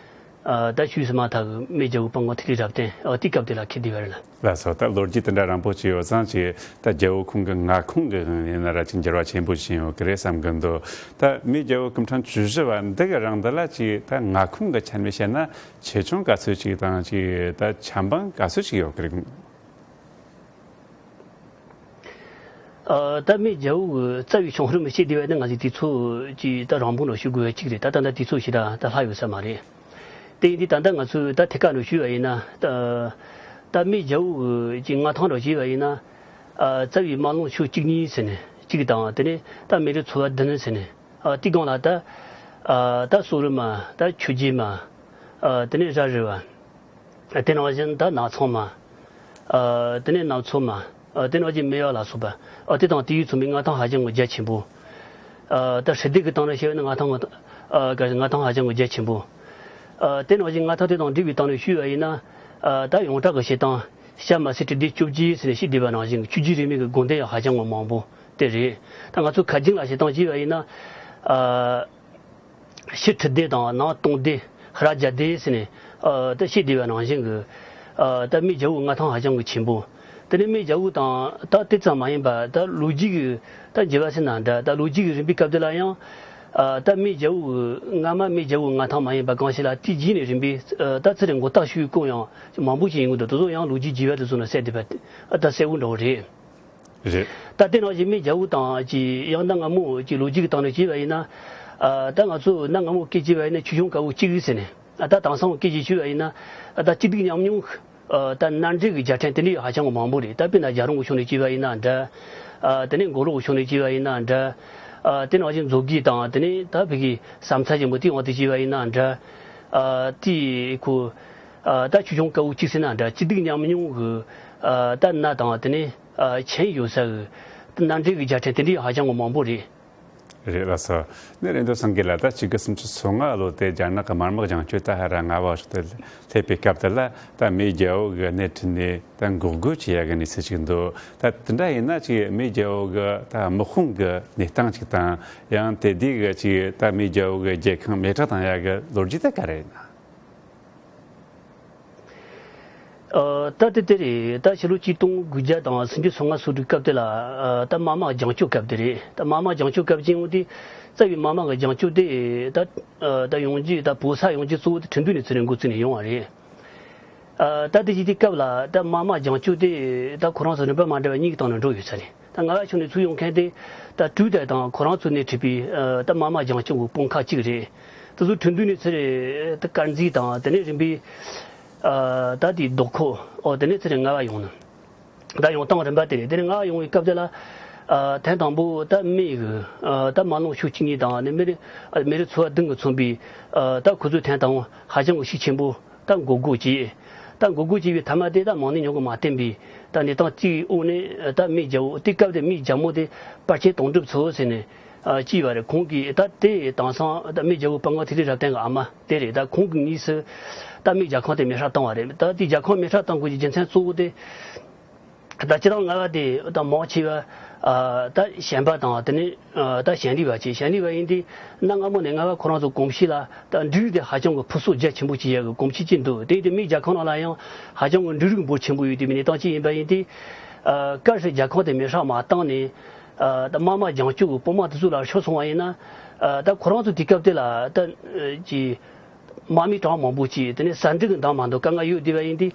ཨ་ད་ཆོས་སྲིད་མ་མཐའ་གི་མེས་རྒྱལ་པོ་དཔལ་མགོན་འཕྲིན་ལས་རབ་བརྟན། ཨ་དེའི་སྐབས་དེ་ལ་འཁེལ་བསྡད་པ་རེད་ལ། ལགས་སོ། ད་ལོ་རྒྱུས་དེ་འདྲ་རིང་པོ་ཅིག་ཡོད་ཙང་ཅིག་ད་རྒྱལ་པོ་ཁོང་གི་མངའ་ཁོངས་ཀྱི་དབང་ཡིན་ན་ར་ཅིག་འགྱུར་བ་ཆེན་པོ་ཕྱིན་ཡོད་ཀྱི་རེད་བསམ་གི་འདུག། ད་མེས་རྒྱལ་པོ་སྐུ་ཕྲེང་བཅུ་བཞི་པ་འདི་གི་རིང་འདི་ལ་ཅིག་ད་མངའ་ཁོངས་ཀྱི་ཆ་ནས་བཤད་ན་ཆེ་ཆུང་ག་ཚོད་ཅིག་དང་། ཅིག་ད་ཆབ་འབངས་ག་ཚོད་ཅིག་ཡོད་ཀྱི་རེད། ཨ་ད་མེས་རྒྱལ་པོ་གི་རྩ་བའི་བྱུང་རིམ་བཤད་བསྡད་པ་ནི་ང་ཚོས་དུས་ཚོད་ཀྱི་ད་རིང་པོ་འདྲ་ཞུ་དགོས་པ་གཅིག་རེད། ད་ད་ལྟ་དུས་ཚོད་ཞེ་དྲག་ད་ལྷག་ཡོད་ས་མ་རེད། དེ་ཡིན་དུས་ད་ལྟ་ང་ཚོས་ད་ཐད་ཀར་འདྲ་ཞུས་པ་ཡིན་ན། ད་ད་མེས་རྒྱལ་པོ་གི་མངའ་ཐང་འདྲ་ཞུས་པ་ཡིན་ན། ཨ་རྩ་བའི་དམག་ལུང་ཕྱོགས་བཅུ་གཉིས་ཟེར་ནས་གཅིག་དང་། དེ་ནས་ད་མེ་རི་ཚོ་པ་བདུན་ཟེར་ནས། ཨ་དེའི་སྒང་ལ་ད་ཨ་ད་སོག་རི་མ། ད་ཆོས་རྗེ་མ། ཨ་དེ་ནས་ར་རི་བ། དེ་ནང་བཞིན་ད་ནག་ཚང་མ། ཨ་དེ་ནས་ནག་ཚོ་མ། ཨ་དེ་ནང་བཞིན་མེ་ཡག་ལ་སོགས་པ། ཨ་དེ་དང་དེ་ཡིས་མཚོན་པའི་མངའ་ཐང་ཧ་ཅང་གི་རྒྱ་ཆེན་པོ། ཨ་ད་ཧྲི་སྡེ་གི་སྟེང་ནས་བཤད་ན་མངའ་ཐང་། ཨ་ག་མངའ་ཐང་ཧ་ཅང་གི་རྒྱ་ཆེན་པོ། ཨ་དེ་ནང་བཞིན་མངའ་ཐང་དེ་དང་འབྲེལ་བའི་སྟེང་ནས་ཞུས་པ་ཡིན་ན། ཨ་ད་ཡོངས་གྲགས་ཀྱི་བཤད་སྟངས་ཤ་མ་སེ་ཁྲི་སྡེ་བཅོ་བརྒྱད་ཟེར་ནས་བཤད་བསྡད་པ་ནང་བཞིན་གྱི་ཆོས་བརྒྱུད་རིས་མེད་ཀྱི་དགོན་སྡེ་ཡང་ཧ་ཅང་གི་མང་པོ་དེ་རེད། ད་ང་ཚོ་ཁ་རྒྱུན་ལ་བཤད་སྟངས་བྱས་པ་ཡིན་ན། ཨ་ཕྱི་ཁྲི་སྡེ་དང་ནང་སྟོང་སྡེ། ཧ་ར་རྒྱ་སྡེ་ཟེར་ནས་ཨ་ད་བཤད་བསྡད་པ་ནང་བཞིན་གྱི། ཨ་ད་མེས་རྒྱལ་པོའི་མངའ་ཐང་ཧ་ཅང་གི་ཆེན་པོ། དེ་ནས་མེས་རྒྱལ་པོ་དང་ད་དེ་ཙམ་མ་ཡིན་པ་ད་ལོ་རྒྱུས་ཀྱི་ད་འགྱུར་བ་ཟེར་ན་འདྲ། ད་ལོ་རྒྱུས་ཀྱི་རིམ་པའི་སྐབས་དེ་ལ་ཡང་ ཨ། ད་མེས་རྒྱལ་པོ་གི་སྔ་མ་མེས་རྒྱལ་པོ་མངའ་ཐང་མ་ཡིན་པ་གང་ཞིག་ལ་དེའི་རྗེས་ནས་རིམ་པས་ཨ། ད་ཚུར་རེ་མགོ་བཏགས་ཞུ་བའི་སྐོར་ཡང་མང་པོ་ཞིག་ཡིན་གྱི་འདུག་དེ་ཚོ་ཡང་ལོ་རྒྱུས་རྒྱས་པ་དེ་ཚོ་ནང་གསལ་བསྡད་པ་ཨ། ད་གསལ་བོ་འདྲ་བོ་རེད། རེད། ད་དེ་ནང་བཞིན་མེས་རྒྱལ་པོ་དང་ཅིག་ཡང་གནའ་སྔ་མོ་ཅིག་ལོ་རྒྱུས་ཀྱི་སྟེང་ནས་བྱས་པ་ཡིན་ན། ཨ། ད་ང་ཚོ་གནའ་སྔ་མོ་སྐད་བྱས་པ་ཡིན་ན་ཆོས་སྐྱོང་དཀར་པོ་གཅིག་ཟེར་ནས། ཨ། ད་དེང་སང་སྐད་ཅིག་བྱས་པ་ཡིན་ན། ཨ། ད་སྐྱིད་སྡུག་མཉམ་མྱོང་། ཨ། ད་མནའ་འབྲེལ་གྱི་རྒྱལ་ཕྲན་དེ་འདྲ་ཧ་ཅང་གི་མང་པོ་རེད། ད་དཔེར་ན་རྒྱལ་རོང་གི་ཕྱོགས་ནས་བྱས་པ་ཡིན་ན་འདྲ། ཨ། དེ་ནས་མགོ་ལོག་གི་ཕྱོགས་ནས་བྱས་པ་ཡིན་ན་འདྲ། ཨ། དེ་ནང་བཞིན་མཛོད་དགེ་དང་དེ་ནས་ད་བོད་ཀྱི་ས་མཚམས་ཆེན་པོ་དེའི་དབང་དུ་བྱས་པ་ཡིན་ན་འདྲ། ཨ། དེའི་ཁོ། ཨ། ད་ཆོས་སྐྱོང་དཀར་པོ་གཅིག་ཟེར་ན་འདྲ། སྐྱིད་སྡུག་མཉམ་མྱོང་གི། ཨ། ད་མནའ་དང་དེ་ནས། ཨ། ཆིངས་ཡོད་ས་གི་མནའ་འབྲེལ་གྱི་རྒྱལ་ཕྲན་དེ་འདྲ་ཧ་ཅང་གི་མང་པོ་རེད། རེད་ལགས་སོ། ནས་རེད་འདུག་སེང་གེ་ལགས། ད་ཆིག་སྟོང་དགུ་བརྒྱ་སུམ་ཅུ་སོ་ལྔ་ལོ་དེ་རྒྱ་ནག་གི་དམར་དམག་བྱང་སྐྱོད་ད་ཧ་ར་རྔ་བ་ཕྱོགས་དེ་སླེབས་པའི་སྐབས་དེ་ལ་ད་མེས་རྒྱལ་པོ་གི་སྣེ་ཁྲིད་ནས་ད་འགོག་རྒོལ་བྱེད་ཡ་གི་གནས་ཚུལ་ཅིག་འདུག་ད་དེ་འདྲ་ཡིན་ན་ཅིག་མེས་རྒྱལ་པོ་གི་ད་དམག་དཔུང་གི་གནས་སྟངས་ཅིག་དང་། ཡང་དེ་དུས་གི་ཅིག་ད་མེས་རྒྱལ་པོ་གི་རྒྱལ་ཁང་མེ་སྲེག་བཏང་ཡ་གི་ལོ་རྒྱུས་དེ་ག་རེ་ཡིན་ན། ཨ། ད་དེ་དེ་རེད། ད་ཕྱི་ལོ་ཆིག་སྟོང་དགུ་བརྒྱ་དང་སུམ་ཅུ་སོ་ལྔ་སོ་དྲུག་སྐབས་དེ་ལ། ཨ། ད་དམར་དམག་རྒྱང་སྐྱོད་སྐབས་དེ་རེད། ད་དམར་དམག་རྒྱང་སྐྱོད་སྐབས་ཅིག་འོང་དུས་རྩ་བའི་དམར་དམག་གི་རྒྱང་སྐྱོད་དེ་ད། ཨ། ད་ཡོང་རྒྱུ་ད་བོད་ས་ཡོང་རྒྱུ་གཙོ་བོ་དེ་ཁྲིན་ཏུའུ་ནས་ཚུར་རེ་འགོ་བཙུགས་ནས་ཡོང་བ་རེད། ཨ། ད་དེ་ཅིག་དེ་སྐབས་ལ་ད་དམར་དམག་རྒྱང་སྐྱོད་དེ་ད་ཁོ་རང་ཚོ་རིམ་པ་མ་འདྲ་བ་གཉིས་ཀྱི་སྟེང་ནས་འགྲོ་ཡོད་ས་རེད། ད་རྔ་བ་ཕྱོགས་ནས་ཚུར་ཡོང་མཁན་དེ་ད་ཀྲུའུ་ཏེ་དང་ཁོ་རང་ཚོ་སྣེ་ཁྲིད་པའི། ཨ། ད་དམར་དམག་རྒྱང་སྐྱོད་ཀྱི་དཔུང་ཁག་ཅིག་རེད། དེ་ཚོ་ཁྲིན་ཏུའུ་ནས་ཚུར་རེ་ད་དཀར་མཛེས་དང་དེ་ནས་རིམ་པས། ཨ། ད་དེ་རྡོ་ཁོ། ཨོ། དེ་ནས་ཚུར་རེ་རྔ་བ་ཡོང་ནི། ད་ཡོང་སྟངས་རིམ་པ་དེ་རེད། དེ་ནས་རྔ་བ་ཡོང་བའི་སྐབས་དེ་ལ། ཨ། ཐེངས་དང་པོ་ད་མི་གི། ཨ། ད་དམག་ལོང་ཤུགས་ཆེ་གཉིས་དང་ནི་མི་རེ། ཨ། མི་རེ་ཚོ་བ་བདུན་གྱིས་མཚོན་པའི། ཨ། ད་ཁོ་ཚོས་ཐེངས་དང་པོ་ཧ་ཅང་གི་ཤུགས་ཆེན་པོ། ད་འགོག་རྒོལ་བྱས། ད་འགོག་རྒོལ་བྱས་པའི་མཐའ་མ་དེ་ད་མང་ནི་ཉུང་གི་མ་བསྟན་པའི་ད་གནས་སྟངས་གཅིག་འོག་ནས། ད་མི་རྒྱལ་པོ་དེ་སྐབས་དེ་མི་རྒྱལ་མོ་དེ་དཔལ་ཆེན་དོན་གྲུབ་མཚོ་ཟེར་ནས། ཨ། གཅིག་པ་རེད། ཁོང་གིས་ད་དེ་དེང་སང་ད་མི་རྒྱལ་པོ་དཔལ་མགོན་ཐིག་ལེ་རབ་བརྟན་གི་ཨ་མ་དེ་རེད། ད་ཁོང་གི་དངོས་སུ་ད་མི་རྒྱལ་ཁང་དེ་མེ་སྲེག་བཏང་བ་རེད། ད་དེ་རྒྱལ་ཁང་མེ་སྲེག་བཏང་དགོས་ཀྱི་རྒྱུ་མཚན་གཙོ་བོ་དེ། ད་སྤྱིར་བཏང་རྔ་བ་དེ་ད་མང་ཆེ་བ། ཨ། ད་ཞན་པ་དང་དེ་ནས། ཨ། ད་ཞན་ལུས་པ་བྱས། ཞན་ལུས་པ་ཡིན་དུས་གནའ་སྔ་མོ་ནས་རྔ་བ་ཁོ་རང་ཚོ་གོམས་གཤིས་ལ་ད་འབྲུ་རིགས་དེ་ཧ་ཅང་གི་ཕུན་སུམ་རྒྱ་ཆེན་པོ་བྱེད་ཡག་གི་གོམས་གཤིས་ཅིག་འདུག་དེ་ཡིན་དུས་མི་རྒྱལ་ཁང་ནང་ལ་ཡང་ཧ་ཅང་གི་འབྲུ་རིགས་འབོར་ཆེན་པོ་ཡོད་དེ་མིན་ནས་སྟངས་གཅིག་ཡིན་པ་ཡིན་དུས། ཨ། གལ་སྲིད་རྒྱལ་ཁང་དེ་མེ་སྲེག་མ་བཏང་ནས། ཨ། ད་དམར་དམག་རྒྱང་སྐྱོད་ཀྱི་དཔུང་དམག་དེ་ཚོ་ལ་ཤོར་སོང་བ་ཡིན་ན། ཨ། ད་ཁོ་རང་ཚོ་དུས་སྐབས་དེ་ལ་ད་ཅི། དམག་མི་གྲངས་མང་པོ་ཅིག་དེ་ནས་ཟ་འབྲུ་གི་འདང་མ་འདང་དཀའ་ངལ་ཡོད་བསྡད་པ་ཡིན་དུས།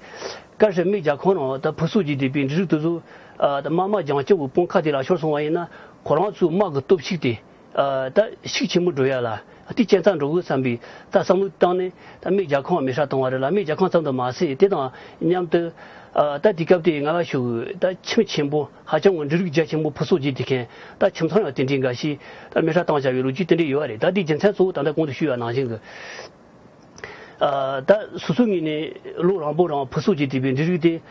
གལ་སྲིད་མི་རྒྱལ་ཁང་ནང་ད་ཕུན་སུམ་ཚོགས་བསྡད་པའི་འབྲུ་རིགས་དེ་ཚོ། ཨ། ད་དམར་དམག་རྒྱང་སྐྱོད་ཀྱི་དཔུང་ཁག་དེ་ལ་ཤོར་སོང་བ་ཡིན་ན། ཁོ་རང་ཚོའི་དམག་གི་སྟོབས་ཤུགས་དེ། ཨ། ད་ཤུགས་ཆེན་པོ་འགྲོ་ཡ་ལ་དེ་རྐྱེན་རྩ་འགྲོ་གི་བསམ་པའི་ད་བསམ་བློ་བཏང་ནས་ད་མི་རྒྱལ་ཁང་མེ་སྲེག་བཏང་བ་རེད་ལ། མི་རྒྱལ་ཁང་ཙམ་དུ་མ་ཟད་དེ་དང་མཉམ་དུ། ཨ། ད་དུས་སྐབས་དེའི་རྔ་བ་ཕྱོགས་ཀྱི་ད་ཁྱིམ་ཆེན་པོ་ཧ་ཅང་གི་འབྲུ་རིགས་རྒྱ་ཆེན་པོ་ཕུན་སུམ་ཚོགས་བསྡད་དེ་མཁན་ད་ཁྱིམ་ཚང་ཡང་དེ་འདྲའི་འགའ་ཞིག་ད་མེ་སྲེག་བཏང་བྱ་བའི་ལོ་རྒྱུས་དེ་འདྲ་ཡོད་པ་རེད། ད་དེའི་རྒྱུ་མཚན་གཙོ་བོ་ད་ལྟ་གོང་དུ་ཞུས་པ་ནང་བཞིན་གྱི། ཨ། ད་སོ་སོའི་ངོས་ནས་ལོ་རིང་པོ་རིང་ཕུན་སུམ་ཚོགས་བསྡད་པའི་འབྲུ་རིགས་དེ།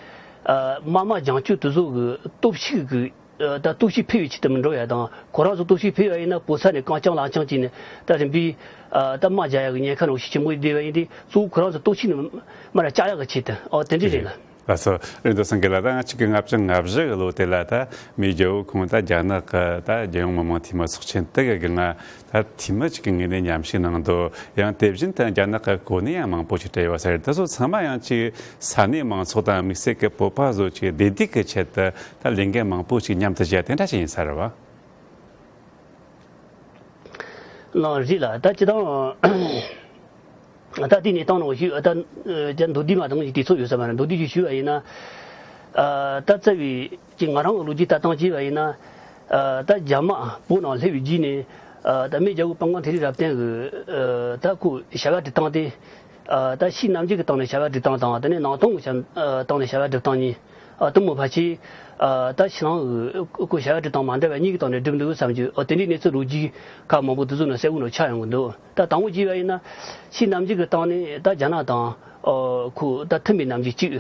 ཨ། དམར་དམག་རྒྱང་སྐྱོད་དེ་ཚོ་གི་སྟོབས་ཤུགས་ཀྱི། ཨ། ད་སྟོབས་ཤུགས་འཕེལ་བའི་ཆེད་དུ་མི་འགྲོ་ཡ་དང་། ཁོ་རང་ཚོ་སྟོབས་ཤུགས་འཕེལ་བ་ཡིན་ན་བོད་ས་ནས་རྐང་རྐྱང་ལག་རྐྱང་བྱས་ནས་ད་རིམ་པས། ཨ། ད་དམག་རྒྱག་ཡ་གི་ཉེན་ཁ་རང་ཤུགས་ཆེན་པོ་བསྡད་པ་ཡིན་དུས། གཙོ་བོ་ཁོ་རང་ཚོ་སྟོབས་ཤུགས་ནི་མར་བཅག་ཡ་གི་ཆེད་དུ། ཨོ། དེ་འདྲ་རེད་ལ། ལགས་སོ། རེད་འདུག་སེང་གེ་ལགས། ད་ང་གཅིག་གི་ལྔ་བཅུ་ང་བཞི་གི་ལོ་དེ་ལ་ད་མི་རྒྱལ་པོ་ཁོང་ད་རྒྱ་ནག་གི་ད་རྒྱལ་ཡོངས་མི་དམངས་འཐུས་མི་ཚོགས་ཆེན་དེ་གི་སྒང་ད་འཐུས་མི་གཅིག་གི་ངོས་ནས་མཉམ་ཞུགས་གནང་འདུག་ཡང་དེ་བཞིན་དུ་རྒྱ་ནག་གི་གོ་གནས་ཡང་མང་པོ་ཞིག་སྤྲད་ཡོད་ས་རེད། དེ་ཚོ་ཚང་མ་ཡང་ཅིག་ས་གནས་མང་ཚོགས་དང་དམིགས་བསལ་གྱི་བོད་པ་ཚོ་ཅིག་བདེ་སྡུག་གི་ཆེད་དུ་ད་ལས་འགན་མང་པོ་ཞིག་མཉམ་དུ་བཞག་དེ་འདྲ་ཞིག་ཡིན་ས་རེད་བ། ལགས་རེད་ལ། ད་སྤྱིར་བཏང་། ད་དེ་ནས་བཏང་ནང་བཞིན་ད་ཅི་མདོར་བསྡུས་མ་གཏོང་གི་དུས་ཚོད་ཡོད་ས་མ་རེད། མདོར་བསྡུས་ཤིག་ཞུས་པ་ཡིན་ན། ཨ། ད་རྩ་བའི་ཅིག་ང་རང་གི་ལོ་རྒྱུས་ལྟ་སྟངས་བྱས་པ་ཡིན་ན། ཨ། ད་རྒྱ་དམག་བོད་ནང་སླེབས་པའི་རྗེས་ནས། ཨ། ད་མི་རྒྱལ་པོ་དཔལ་མགོན་ཐིག་ལེ་རབ་བརྟན་གྱི། ཨ། ད་ཁོ་བྱ་བ་སྒྲུབ་སྟངས་དེ། ཨ། ད་ཕྱི་ནམ་མཇུག་གི་སྟེང་ནས་བྱ་བ་སྒྲུབ་སྟངས་དང་། དེ་ནས་ནང་སྟོང་གི་བྱ་སྟངས་ནས་བྱ་བ་སྒྲུབ་སྟངས་གཉིས། ཨ། དེ་མོ་ཕལ་ཆེར། ཨ། ད་ཕྱི་ནང་གི་ཁོ་བྱ་བ་སྒྲུབ་སྟངས་མ་འདྲ་བ་གཉིས་ཀྱི་སྟེང་ནས་སྒྲུབ་འདུག་བསམ་རྒྱུ། ཨ། དེ་འདྲའི་གནས་ཚུལ་ལོ་རྒྱུས་ཁག་མང་པོ་དེ་ཚོ་ནང་གསལ་བོ་ནང་ཆགས་ཡོང་གི་འདུག་ད་དང་པོ་བྱས་པ་ཡིན་ན་ཕྱི་ནམ་མཇུག་གི་སྟེང་ནས་ད་རྒྱ་ནག་དང་། ཨ། ཁོ་ད་མཐུན་པའི་ནམ་རྒྱུན་གཅིག་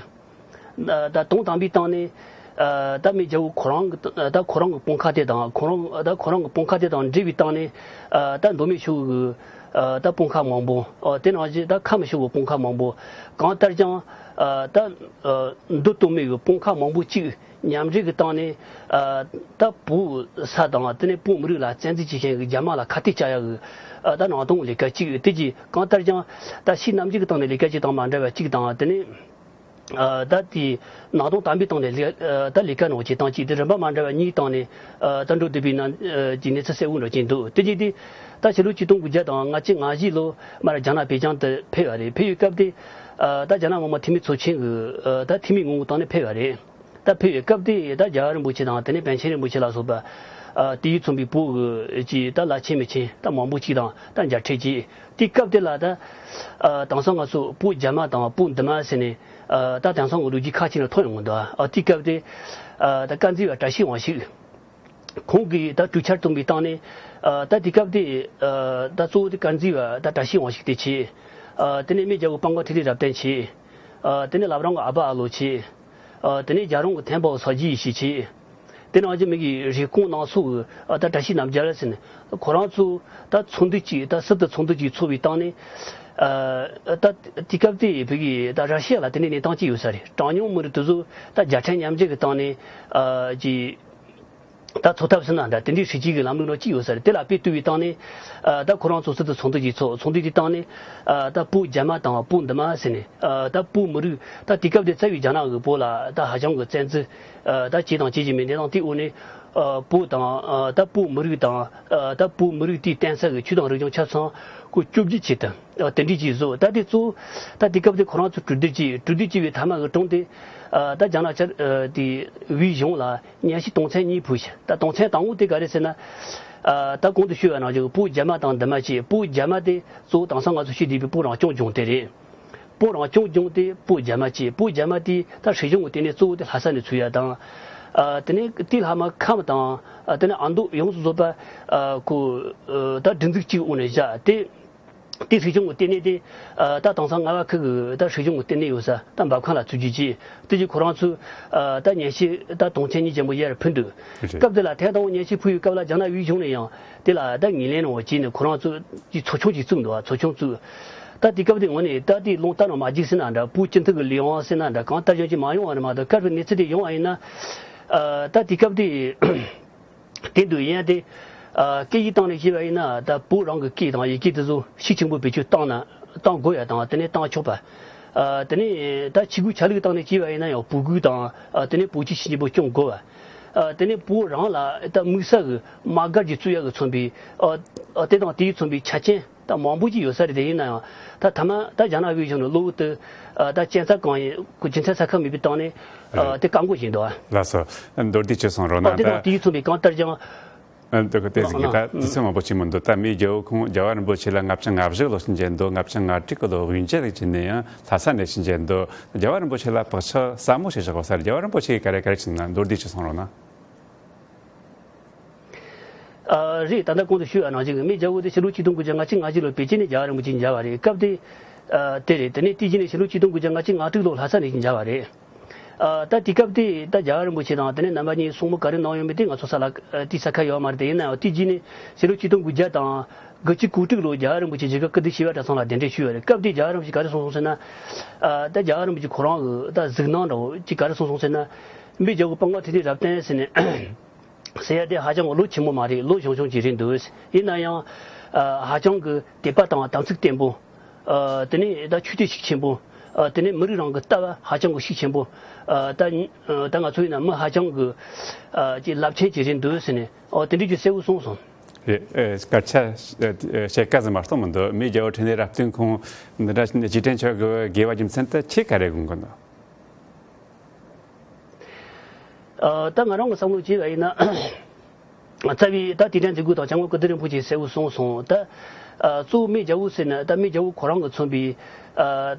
ད་དུང་དམ་པའི་སྟེང་ནས། ཨ། ད་མི་རྒྱལ་པོ་ཁོ་རང་གི་ད་ཁོ་རང་གི་དཔུང་ཁག་དེ་དང་། ཁོ་རང་ད་ཁོ་རང་གི་དཔུང་ཁག་དེ་དང་འབྲེལ་བའི་སྟེང་ནས། ཨ། ད་མདོ་སྨད་ཕྱོགས་ཀྱི། ཨ། ད་དཔུང་ཁག་མང་པོ། ཨ། དེ་ནང་བཞིན་ད་ཁམས་ཕྱོགས་ཀྱི་དཔུང་ཁག་མང་པོ། གང་ལྟར་ཀྱང་། ཨ། ད། ཨ། མདོ་སྟོད་སྨད་ཀྱི་དཔུང་ཁག་མང་པོ་གཅིག་མཉམ་འབྲེལ་གྱི་སྟེང་ནས། ཨ། ད་བོད་ས་དང་དེ་ནས་བོད་མི་རིགས་ལ་བཙན་འཛུལ་བྱེད་མཁན་གྱི་རྒྱ་དམར་ལ་ཁ་གཏད་བཅག་ཡག་གི། ཨ། ད་ནང་དོན་ལས་ཀ་གཅིག་དེ་གྱིས་གང་ལྟར་ཀྱང་ད་ཕྱི་ནམ་མཇུག་གི་སྟེང་ནས་ལས་ཀ་གཅིག་དང་མ་འདྲ་བ་གཅིག་དང་། དེ་ནས། ཨ་ད་དེ་ནང་དོན་དམ་པའི་སྟེང་ནས་ལས་ཨ་ད་ལས་ཀ་གནང་བྱེད་སྟངས་གཅིག་དེ་རིམ་པ་མ་འདྲ་བ་གཉིས་སྟེང་ནས་ཨ་ད་འགྲོ་བསྡད་པའི་ནང་ཨ་ཀྱི་གནས་ཚུལ་གསལ་བོ་འགྲོ་གྱིན་འདུག་དེ་རྗེས་དེ་ད་ཕྱི་ལོ་ཆིག་སྟོང་དགུ་བརྒྱ་དང་ལྔ་བཅུ་ང་བཞི་ལོ་མར་རྒྱ་ནག་པེ་ཅང་དུ་ཕེབས་པ་རེད། ཕེབས་པའི་སྐབས་དེ་ཨ་ད་རྒྱ་ནག་མི་དམངས་འཐུས་མི་ཚོགས་ཆེན་གྱི་ཨ་ད་འཐུས་མི་ངོ་བོ་སྟེང་ནས་ཕེབས་པ་རེད། ད་ཕེབས་པའི་སྐབས་དེ་ད་རྒྱལ་བ་རིན་པོ་ཆེ་དང་དེ་ནས་པཎ་ཆེན་རིན་པོ་ཆེ་ལ་སོགས་པ་ཨ་དེ་ཡིས་མཚོན་པའི་བོད་ཀྱི་ད་ལ་ཆེ་མི་ཆེ་ད་མང་པོ་ཅིག་དང་ད་མཇལ་འཕྲད་ཀྱིས། དེའི་སྐབས་དེ་ལ་ད་ཨ་དེང་སང་ང་ཚོ་བོད་རྒྱ་མ་དང་བོད་འདི་མ་ཟེར་ནས་ཨ་ད་དེང་སང་གི་ལོ་རྒྱུས་ཁག་ཅིག་ནང་མཐོང་ཡོང་གི་འདུག་ཨ་དེའི་སྐབས་དེ་ཨ་ད་དཀར་མཛེས་པ་བཀྲ་ཤིས་དབང་ཕྱུག་ཁོང་གིས་ད་གྲོས་འཆར་བཏོན་པའི་སྟེང་ནས་ཨ་ད་དེའི་སྐབས་དེ་ཨ་ད་གཙོ་བོ་དེ་དཀར་མཛེས་པ་ད་བཀྲ་ཤིས་དབང་ཕྱུག་དེ་བྱས། ཨ་དེ་ནས་མི་རྒྱལ་པོ་དཔལ་མགོན་འཕྲིན་ལས་རབ་བརྟན་བྱས། ཨ་དེ་ནས་བླ་བྲང་གི་ཨ་ཕ་ཨ་ལོ་བྱས། ཨ་དེ་ནས་རྒྱལ་རོང་གི་ཐེམ་པའོ་སོག་ཇི་ཡེ་ཤེས་བྱས། དེ་ནང་བཞིན་མི་གི་རེབ་གོང་ནང་སོག་གི་ཨ་ད་བཀྲ་ཤིས་རྣམ་རྒྱལ་ཟེར་ནས་ཁོ་རང་ཚོ་ད་ཚོགས་འདུ་གཅིག་ད་སྲིད་དུ་ཚོགས་འདུ་གཅིག་ཚོགས་པའི་སྟེང་ནས་ཨ་ད་དེ་སྐབས་དེ་བོད་ཀྱི་ད་ར་ཤི་ཡ་ལ་དེ་ནས་གནས་སྟངས་གཅིག་ཡོད་ས་རེད། གྲངས་ཉུང་མི་རིགས་དེ་ཚོ་ད་རྒྱལ་ཕྲན་མཉམ་འབྲེལ་གྱི་སྟེང་ནས་ཨ་ཀྱི་ད་ཚོགས་ཐབས་ཟེར་ན་འདྲ་དེ་འདྲའི་སྲིད་ཇུས་ཀྱི་ལམ་ལུགས་ནང་གཅིག་ཡོད་ས་རེད། དེ་ལ་དཔེ་བསྟུད་པའི་སྟེང་ནས་ཨ་ད་ཁོ་རང་ཚོ་སྲིད་དུ་ཚོགས་འདུ་གཅིག་ཚོགས། ཚོགས་འདུ་དེའི་སྟེང་ནས་ཨ་ད་བོད་རྒྱ་མ་དང་བོད་འདི་མ་ཟེར་ནས་ཨ་ད་བོད་མི་རིགས་ད་དེ་སྐབས་དེ་རྩ་བའི་རྒྱ་ནག་གི་བོད་ལ་ད་ཧ་ཅང་གི་བཙན་འཛུལ་ཨ་ད་བྱས་དང་བྱེད་བཞིན་པའི་གནས་སྟངས་དེའི་འོག་ནས་ཨ་བོད་དང་ཨ་ད་བོད་མི་རིགས་དང་ཨ་ད་བོད་མི་རིགས་དེའི་བརྟེན་ས་གི་ཆོས་དང་རིག་གཞུང་ཆ་ཚང་ཁོ་བཅོ་བརྒྱད་བྱས་ཏེ་ཨ་དེ་འདྲའི་ཅིག་བཟོ། ད་དེ་གཙོ་བོ་ད་དེ་སྐབས་དེ་ཁོ་རང་ཚོ་གྲོས་བསྡུར་བྱས། གྲོས་བསྡུར་བྱས་པའི་མཐའ་མ་གི་དྲུང་དེ་ཨ་ད་རྒྱ་ནག་ཆ་ཨ་དེ་དབུས་གཞུང་ལ་སྙན་ཞུ་དོན་ཚན་གཉིས་ཕུལ་ཞིང་། ད་དོན་ཚན་དང་པོ་དེ་ག་རེ་ཟེར་ན། ཨ་ད་གོང་དུ་ཞུས་པ་ནང་བཞིན་བོད་རྒྱ་མ་དང་འདི་མ་བཅས་བོད་རྒྱ་མ་དེ་གཙོ་བོ་དེང་སང་ང་ཚོ་ཞུས་བསྡད་པའི་བོད་རང་སྐྱོང་ལྗོངས་དེ་རེད། བོད་རང་སྐྱོང་ལྗོངས་དེ་བོད་རྒྱ་མ་བཅས་བོད་རྒྱ་མ་དེ་ད་སྲིད་གཞུང་གི་ལྟེ་གནས་གཙོ་བོ་དེ་ལྷ་ས་ནས་ཚུགས་ཡ་དང་། ཨ་དེ་ནས་དེ་ལྷག་མ་ཁམས་དང་ཨ་དེ་ནས་ཨ་མདོ་ཡོངས་སུ་རྫོགས་པ་ཨ་ཁོ་ཨ་ད་སྒྲིག་འཛུགས་གཅིག་འོག་ནས་བཞག་དེ། དེ་སྲིད་གཞུང་གི་ལྟེ་གནས་དེ་ཨ་ད་དེང་སང་རྔ་བ་ཁུལ་གྱི་ད་སྲིད་གཞུང་གི་ལྟེ་གནས་ཡོད་ས་ད་འབབ་ཁང་ལ་ཚུད་རྒྱུ་བྱས། དེ་བཞིན་ཁོ་རང་ཚོས་ཨ་ད་སྙན་ཞུ་ད་དོན་ཚན་གཉིས་ཅན་པོ་ཡར་ཕུལ་འདུག་རེད། སྐབས་དེ་ལ་ཐེངས་དང་པོ་སྙན་ཞུ་ཕུལ་བའི་སྐབས་ལ་རྒྱ་ནག་དབུས་གཞུང་ནས་ཡང་དེ་ལ་ད་ངོས་ལེན་གནང་བ་བྱས་ནས་ཁོ་རང་ཚོས་ཀྱི་ཚོགས་ཆུང་ཅིག་བཙུགས་འདུག་ཚོགས་ཆུང་བཙུགས། ད་དེ་སྐབས་དེ་ངོས་ནས་ད་དེ་རླུང་རྟ་ནང་མ་འཇིག་ཟེར་ན་འདྲ་བོད་སྤྱི་འཐུས་ཀྱི་ལས་དབང་ཟེར་ན་འདྲ་གང་ལྟར་ཡང་ཅིག་མ་ཡོང་བ་རེད་མ་གཏོགས་སྐབས་དེ་གནས་ཚུལ་དེ་ཡོང་བ་ཡིན་ན་ཨ་ད་དེ་སྐབས་དེ། དེ་འདུག་ཡིན་ཡང་དེ། ཨ་སྐད་ཡིག་སྟེང་ནས་བཤད་པ་ཡིན་ན་ད་བོད་རང་གི་སྐད་དང་ཡི་གེ་དེ་ཚོ་ཤུགས་ཆེན་པོ་བེད་སྤྱོད་བཏང་ན་བཏང་དགོས་ཡ་དང་དེ་ནས་བཏང་ཆོག་པ། ཨ་དེ་ནས་ད་ཆས་གོས་ཆ་ལུགས་སྟེང་ནས་བཤད་པ་ཡིན་ན་ཡང་བོད་གོས་དང་ཨ་དེ་ནས་བོད་ཆས་ཤུགས་ཆེན་པོ་གྱོན་དགོས་པ། ཨ་དེ་ནས་བོད་རང་ལ་ད་དམིགས་བསལ་གྱི་དམག་སྒར་གྱི་བཙུགས་ཡ་གི་མཚོན་པའི་ཨ་ཨ་དེ་དང་དེའི་མཚོན་པའི་ཆ་རྐྱེན། ད་མང་པོ་ཅིག་ཡོད་ས་རེད། དེ་ཡིན་ན་ཡང་ད་ཐ་མ་ད་རྒྱ་ནག་དབུས་གཞུང་ནས་གློ་བུར་དུ་ཨ་ད་གཅན་ཚ་གང་ཡིན་ཁོ་རྒྱུ་མཚན་གསལ་ཁ་མེད་པའི་སྟེང་ནས་ཨ་རེད། དེ་བཀག་འགོག་བྱས་འདུག་ཨ། ལགས་སོ། མདོར་བསྡུས་ཅིག་གསུང་རོགས་ཨ་གནང་། དེ་དང་ད་དེའི་མཚོན་པའི་གང་ལྟར་ཀྱང་། ཨ་འདི་གི་དེ་ཟིག་གི་ད་ཨ་དུས་ཚོད་མང་པོ་ཅིག་མི་འདུག་ད་མི་རྒྱལ་པོ་ཁོང་རྒྱལ་བ་རིན་པོ་ཆེ་ལ་ལྔ་བཅུ་ང་བཞི་ལོ་ཕྱིན་རྒྱལ་འདུག་ལྔ་བཅུ་ང་དྲུག་གི་ལོ་དབུས་འབྱེད་ལ་ཕྱིན་ནས་ཡང་ལྷ་ས་ནས་ཕྱིན་རྒྱལ་འདུག་རྒྱལ་བ་རིན་པོ་ཆེ་ལ་བག་ཆགས་ཟབ་མོ་ཞིག་བཞག་པ་ས་རྒྱལ་བ་རིན་པོ་ཆེ་གིས་ག་རེ་ག་རེ་བྱས་ན་མདོར་བསྡུས་ཅིག་གསུང་རོགས་གནང་། ཨ་རེད། ད་ལྟ་གོང་དུ་ཞུས་པ་ནང་བཞིན་གྱི་མི་རྒྱལ་པོ་དེ་ཕྱི་ལོ་ཆིག་སྟོང་དགུ་བརྒྱ་ལྔ་བཅུ་ང་བཞི་ལོ་པེ་ཅིན་ནས་རྒྱལ་བ་རིན་པོ་ཆེ་མཇལ་བ་རེད། སྐབས་དེ་ཨ་དེ་རེད། དེ་ནས་དེ་རྗེས་ནས་ཕྱི་ལོ་ཆིག་སྟོང་དགུ་བརྒྱ་ལྔ་བཅུ་ང་དྲུག་ལོ་ལྷ་ས་ནས་མཇལ་བ་རེད། ཨ་ད་དེ་སྐབས་དེ་ད་རྒྱལ་བ་རིན་པོ་ཆེ་དང་དེ་ནས་རྣམ་པ་གཉིས་གསུང་མོལ་ག་རེ་གནང་ཡོད་མེད་དེ་ང་ཚོ་ས་ལ་ཨ་དེ་ས་ཁ་ཡོད་མ་རེད། དེ་ཡིན་ན་ཡང་དེ་རྗེས་ནས་ཕྱི་ལོ་ཆིག་སྟོང་དགུ་བརྒྱ་དང་དགུ་བཅུ་གོ་དྲུག་ལོ་རྒྱལ་བ་རིན་པོ་ཆེ་རྒྱ་གར་ཀིརྟི་ཤེས་བྱ་གྲྭ་ཚང་ལ་གདན་འདྲེན་ཞུས་པ་རེད། སྐབས་དེ་རྒྱལ་བ་རིན་པོ་ཆེ་ག་རེ་གསུངས་སོང་ཟེར་ན། ཨ་ད་རྒྱལ་བ་རིན་པོ་ཆེ་ཁོ་རང་གི་ད་གཟིགས་སྣང་འདྲ་བོ་ཅིག་ག་རེ་གསུངས་སོང་ཟེར་ན། མི་རྒྱལ་པོ་དཔལ་མགོན་འཕྲིན་ལས་རབ་བརྟན་ཟེར་ནས་ཟེར་ཡ་དེ་ཧ་ཅང་གི་ལོ་ཆེན་པོ་མ་རེད། ལོ་ཆུང་ཆུང་ཅིག་རེད་འདུག་ཡིན་ན་ཡང་ཨ་ཧ་ཅང་གི་དད་པ་དང་དམ་ཚིག་བརྟན་པོ། ཨ་དེ་ནས་ད་ཆོས་དད་ཤུགས་ཆེན་པོ། ཨ་དེ་ནས་མི་རིགས་རང་གི་ལྟ་བ་ཧ་ཅང་གི་ཤུགས་ཆེན་པོ། ཨ་ད་ད་ང་ཚོ་ཡིན་ན་མི་ཧ་ཅང་གི་ཨ་ཅིག་རླབས་ཆེན་ཅིག་རེད་འདུག་ཟེར་ནས་ཨོ་དེ་འདྲ་ཅིག་གསལ་བོ་གསུངས་སོང་། རེད། ཨེ་སྐད་ཆ་ཨེ་བཤད་སྐད་ཟིག་མ་གཏོགས་མི་འདུག་མི་རྒྱལ་པོ་འཕྲིན་ལས་རབ་བརྟན་ཁོང་འདི་འདྲ་རྗེས་དྲན་བྱེད་དགོས་པའི་དགོས་པ་རྒྱུ་མཚན་དེ་ཁྱེད་ག་རེ་དགོངས་ཀྱི་འདུག་ཨ་ད་ང་རང་གི་བསམ་བློ་བྱས་པ་ཡིན་ན། རྩ་བའི་ད་དུས་དྲན་མཛད་སྒོ་དང་བྱ་དངོས་ཀིརྟི་རིན་པོ་ཆེས་གསལ་བོ་གསུངས་སོང་། ད་ཨ་གཙོ་བོ་མི་རྒྱལ་པོ་ཟེར་ན་ད་མི་རྒྱལ་པོ་ཁོ་རང་གིས་མཚོན་པའི་ཨ་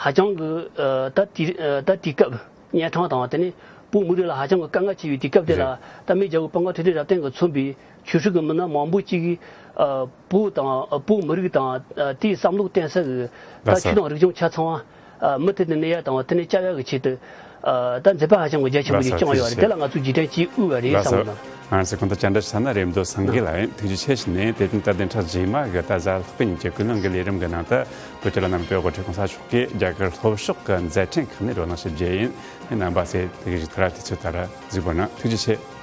ཧ་ཅང་གི་ཨ་ད་དུས་ཨ་ད་དུས་སྐབས་གཉན་འཕྲང་དང་དེ་ནས་བོད་མི་རིགས་ལ་ཧ་ཅང་གི་དཀའ་ངལ་ཆེ་བའི་དུས་སྐབས་དེ་ལ་རེད། ད་མི་རྒྱལ་པོ་དཔལ་མགོན་འཕྲིན་ལས་རབ་བརྟན་གྱིས་མཚོན་པའི་ཆོས་སྲིད་ཀྱི་མི་སྣ་མང་པོ་ཅིག་གིས་ཨ་བོད་དང་ཨ་བོད་མི་རིགས་དང་ཨ་དེའི་བསམ་བློ་བརྟན་ས་གི་ད་ལགས་སོ། ཆོས་དང་རིག་གཞུང་ཆ་ཚང་བ་ཨ་མུ་མཐུད་དུ་གནས་ཡ་དང་དེ་ནས་བཅའ་ཡ་གི་ཆེད་དུ་ཨ་ད་མཛད་པ་ཧ་ཅང་གི་རྒྱ་ཆེན་པོ་ཞིག་ལགས་སོ། བསྐྱངས་ཡོད་རེད། ཐུགས་རྗེ་ཆེ། དེ་ལ་ང་ཚོས་རྗེས་དྲན་ཅིག་དབུལ་བ་རེད་ལགས་བསམ་སོ། གི་འདུག་ང་ཚོས་གོང་དུ་བཅར་འདྲི་ཞུ་ས་ན་རེད་མདོ་སེང་གེ་ལགས་ཡིན། ཐུགས་རྗེ་ཆེ་ཞུ་ནས་དེ་དོན་ད་བདུན་ཕྲག་རྗེས་མ་གི་ད་གཟའ་ལྷག་པའི་ཉིན་གྱི་ཀུན་སློང་གི་ལས་རིམ་གི་ནང་དུ་བོད་ཀྱི་བླ་ན་མེད་པའི་དབུ་ཁྲིད་གོང་ས་མཆོག་གིས་རྒྱ་གར་ལྷོ་ཕྱོགས་ཀྱི་མཛད་འཕྲིན་ཁག་ནས་བགྲོ་གླེང་ཞུ་རྒྱུ་ཡིན། ཡིན་ནའང་པ་སེ་དེ་གི་ཞིག་ཐ་ར་དུས་ཚོད་ལྟར་གཟིགས་པར་གནང་། ཐུགས་རྗེ་ཆེ།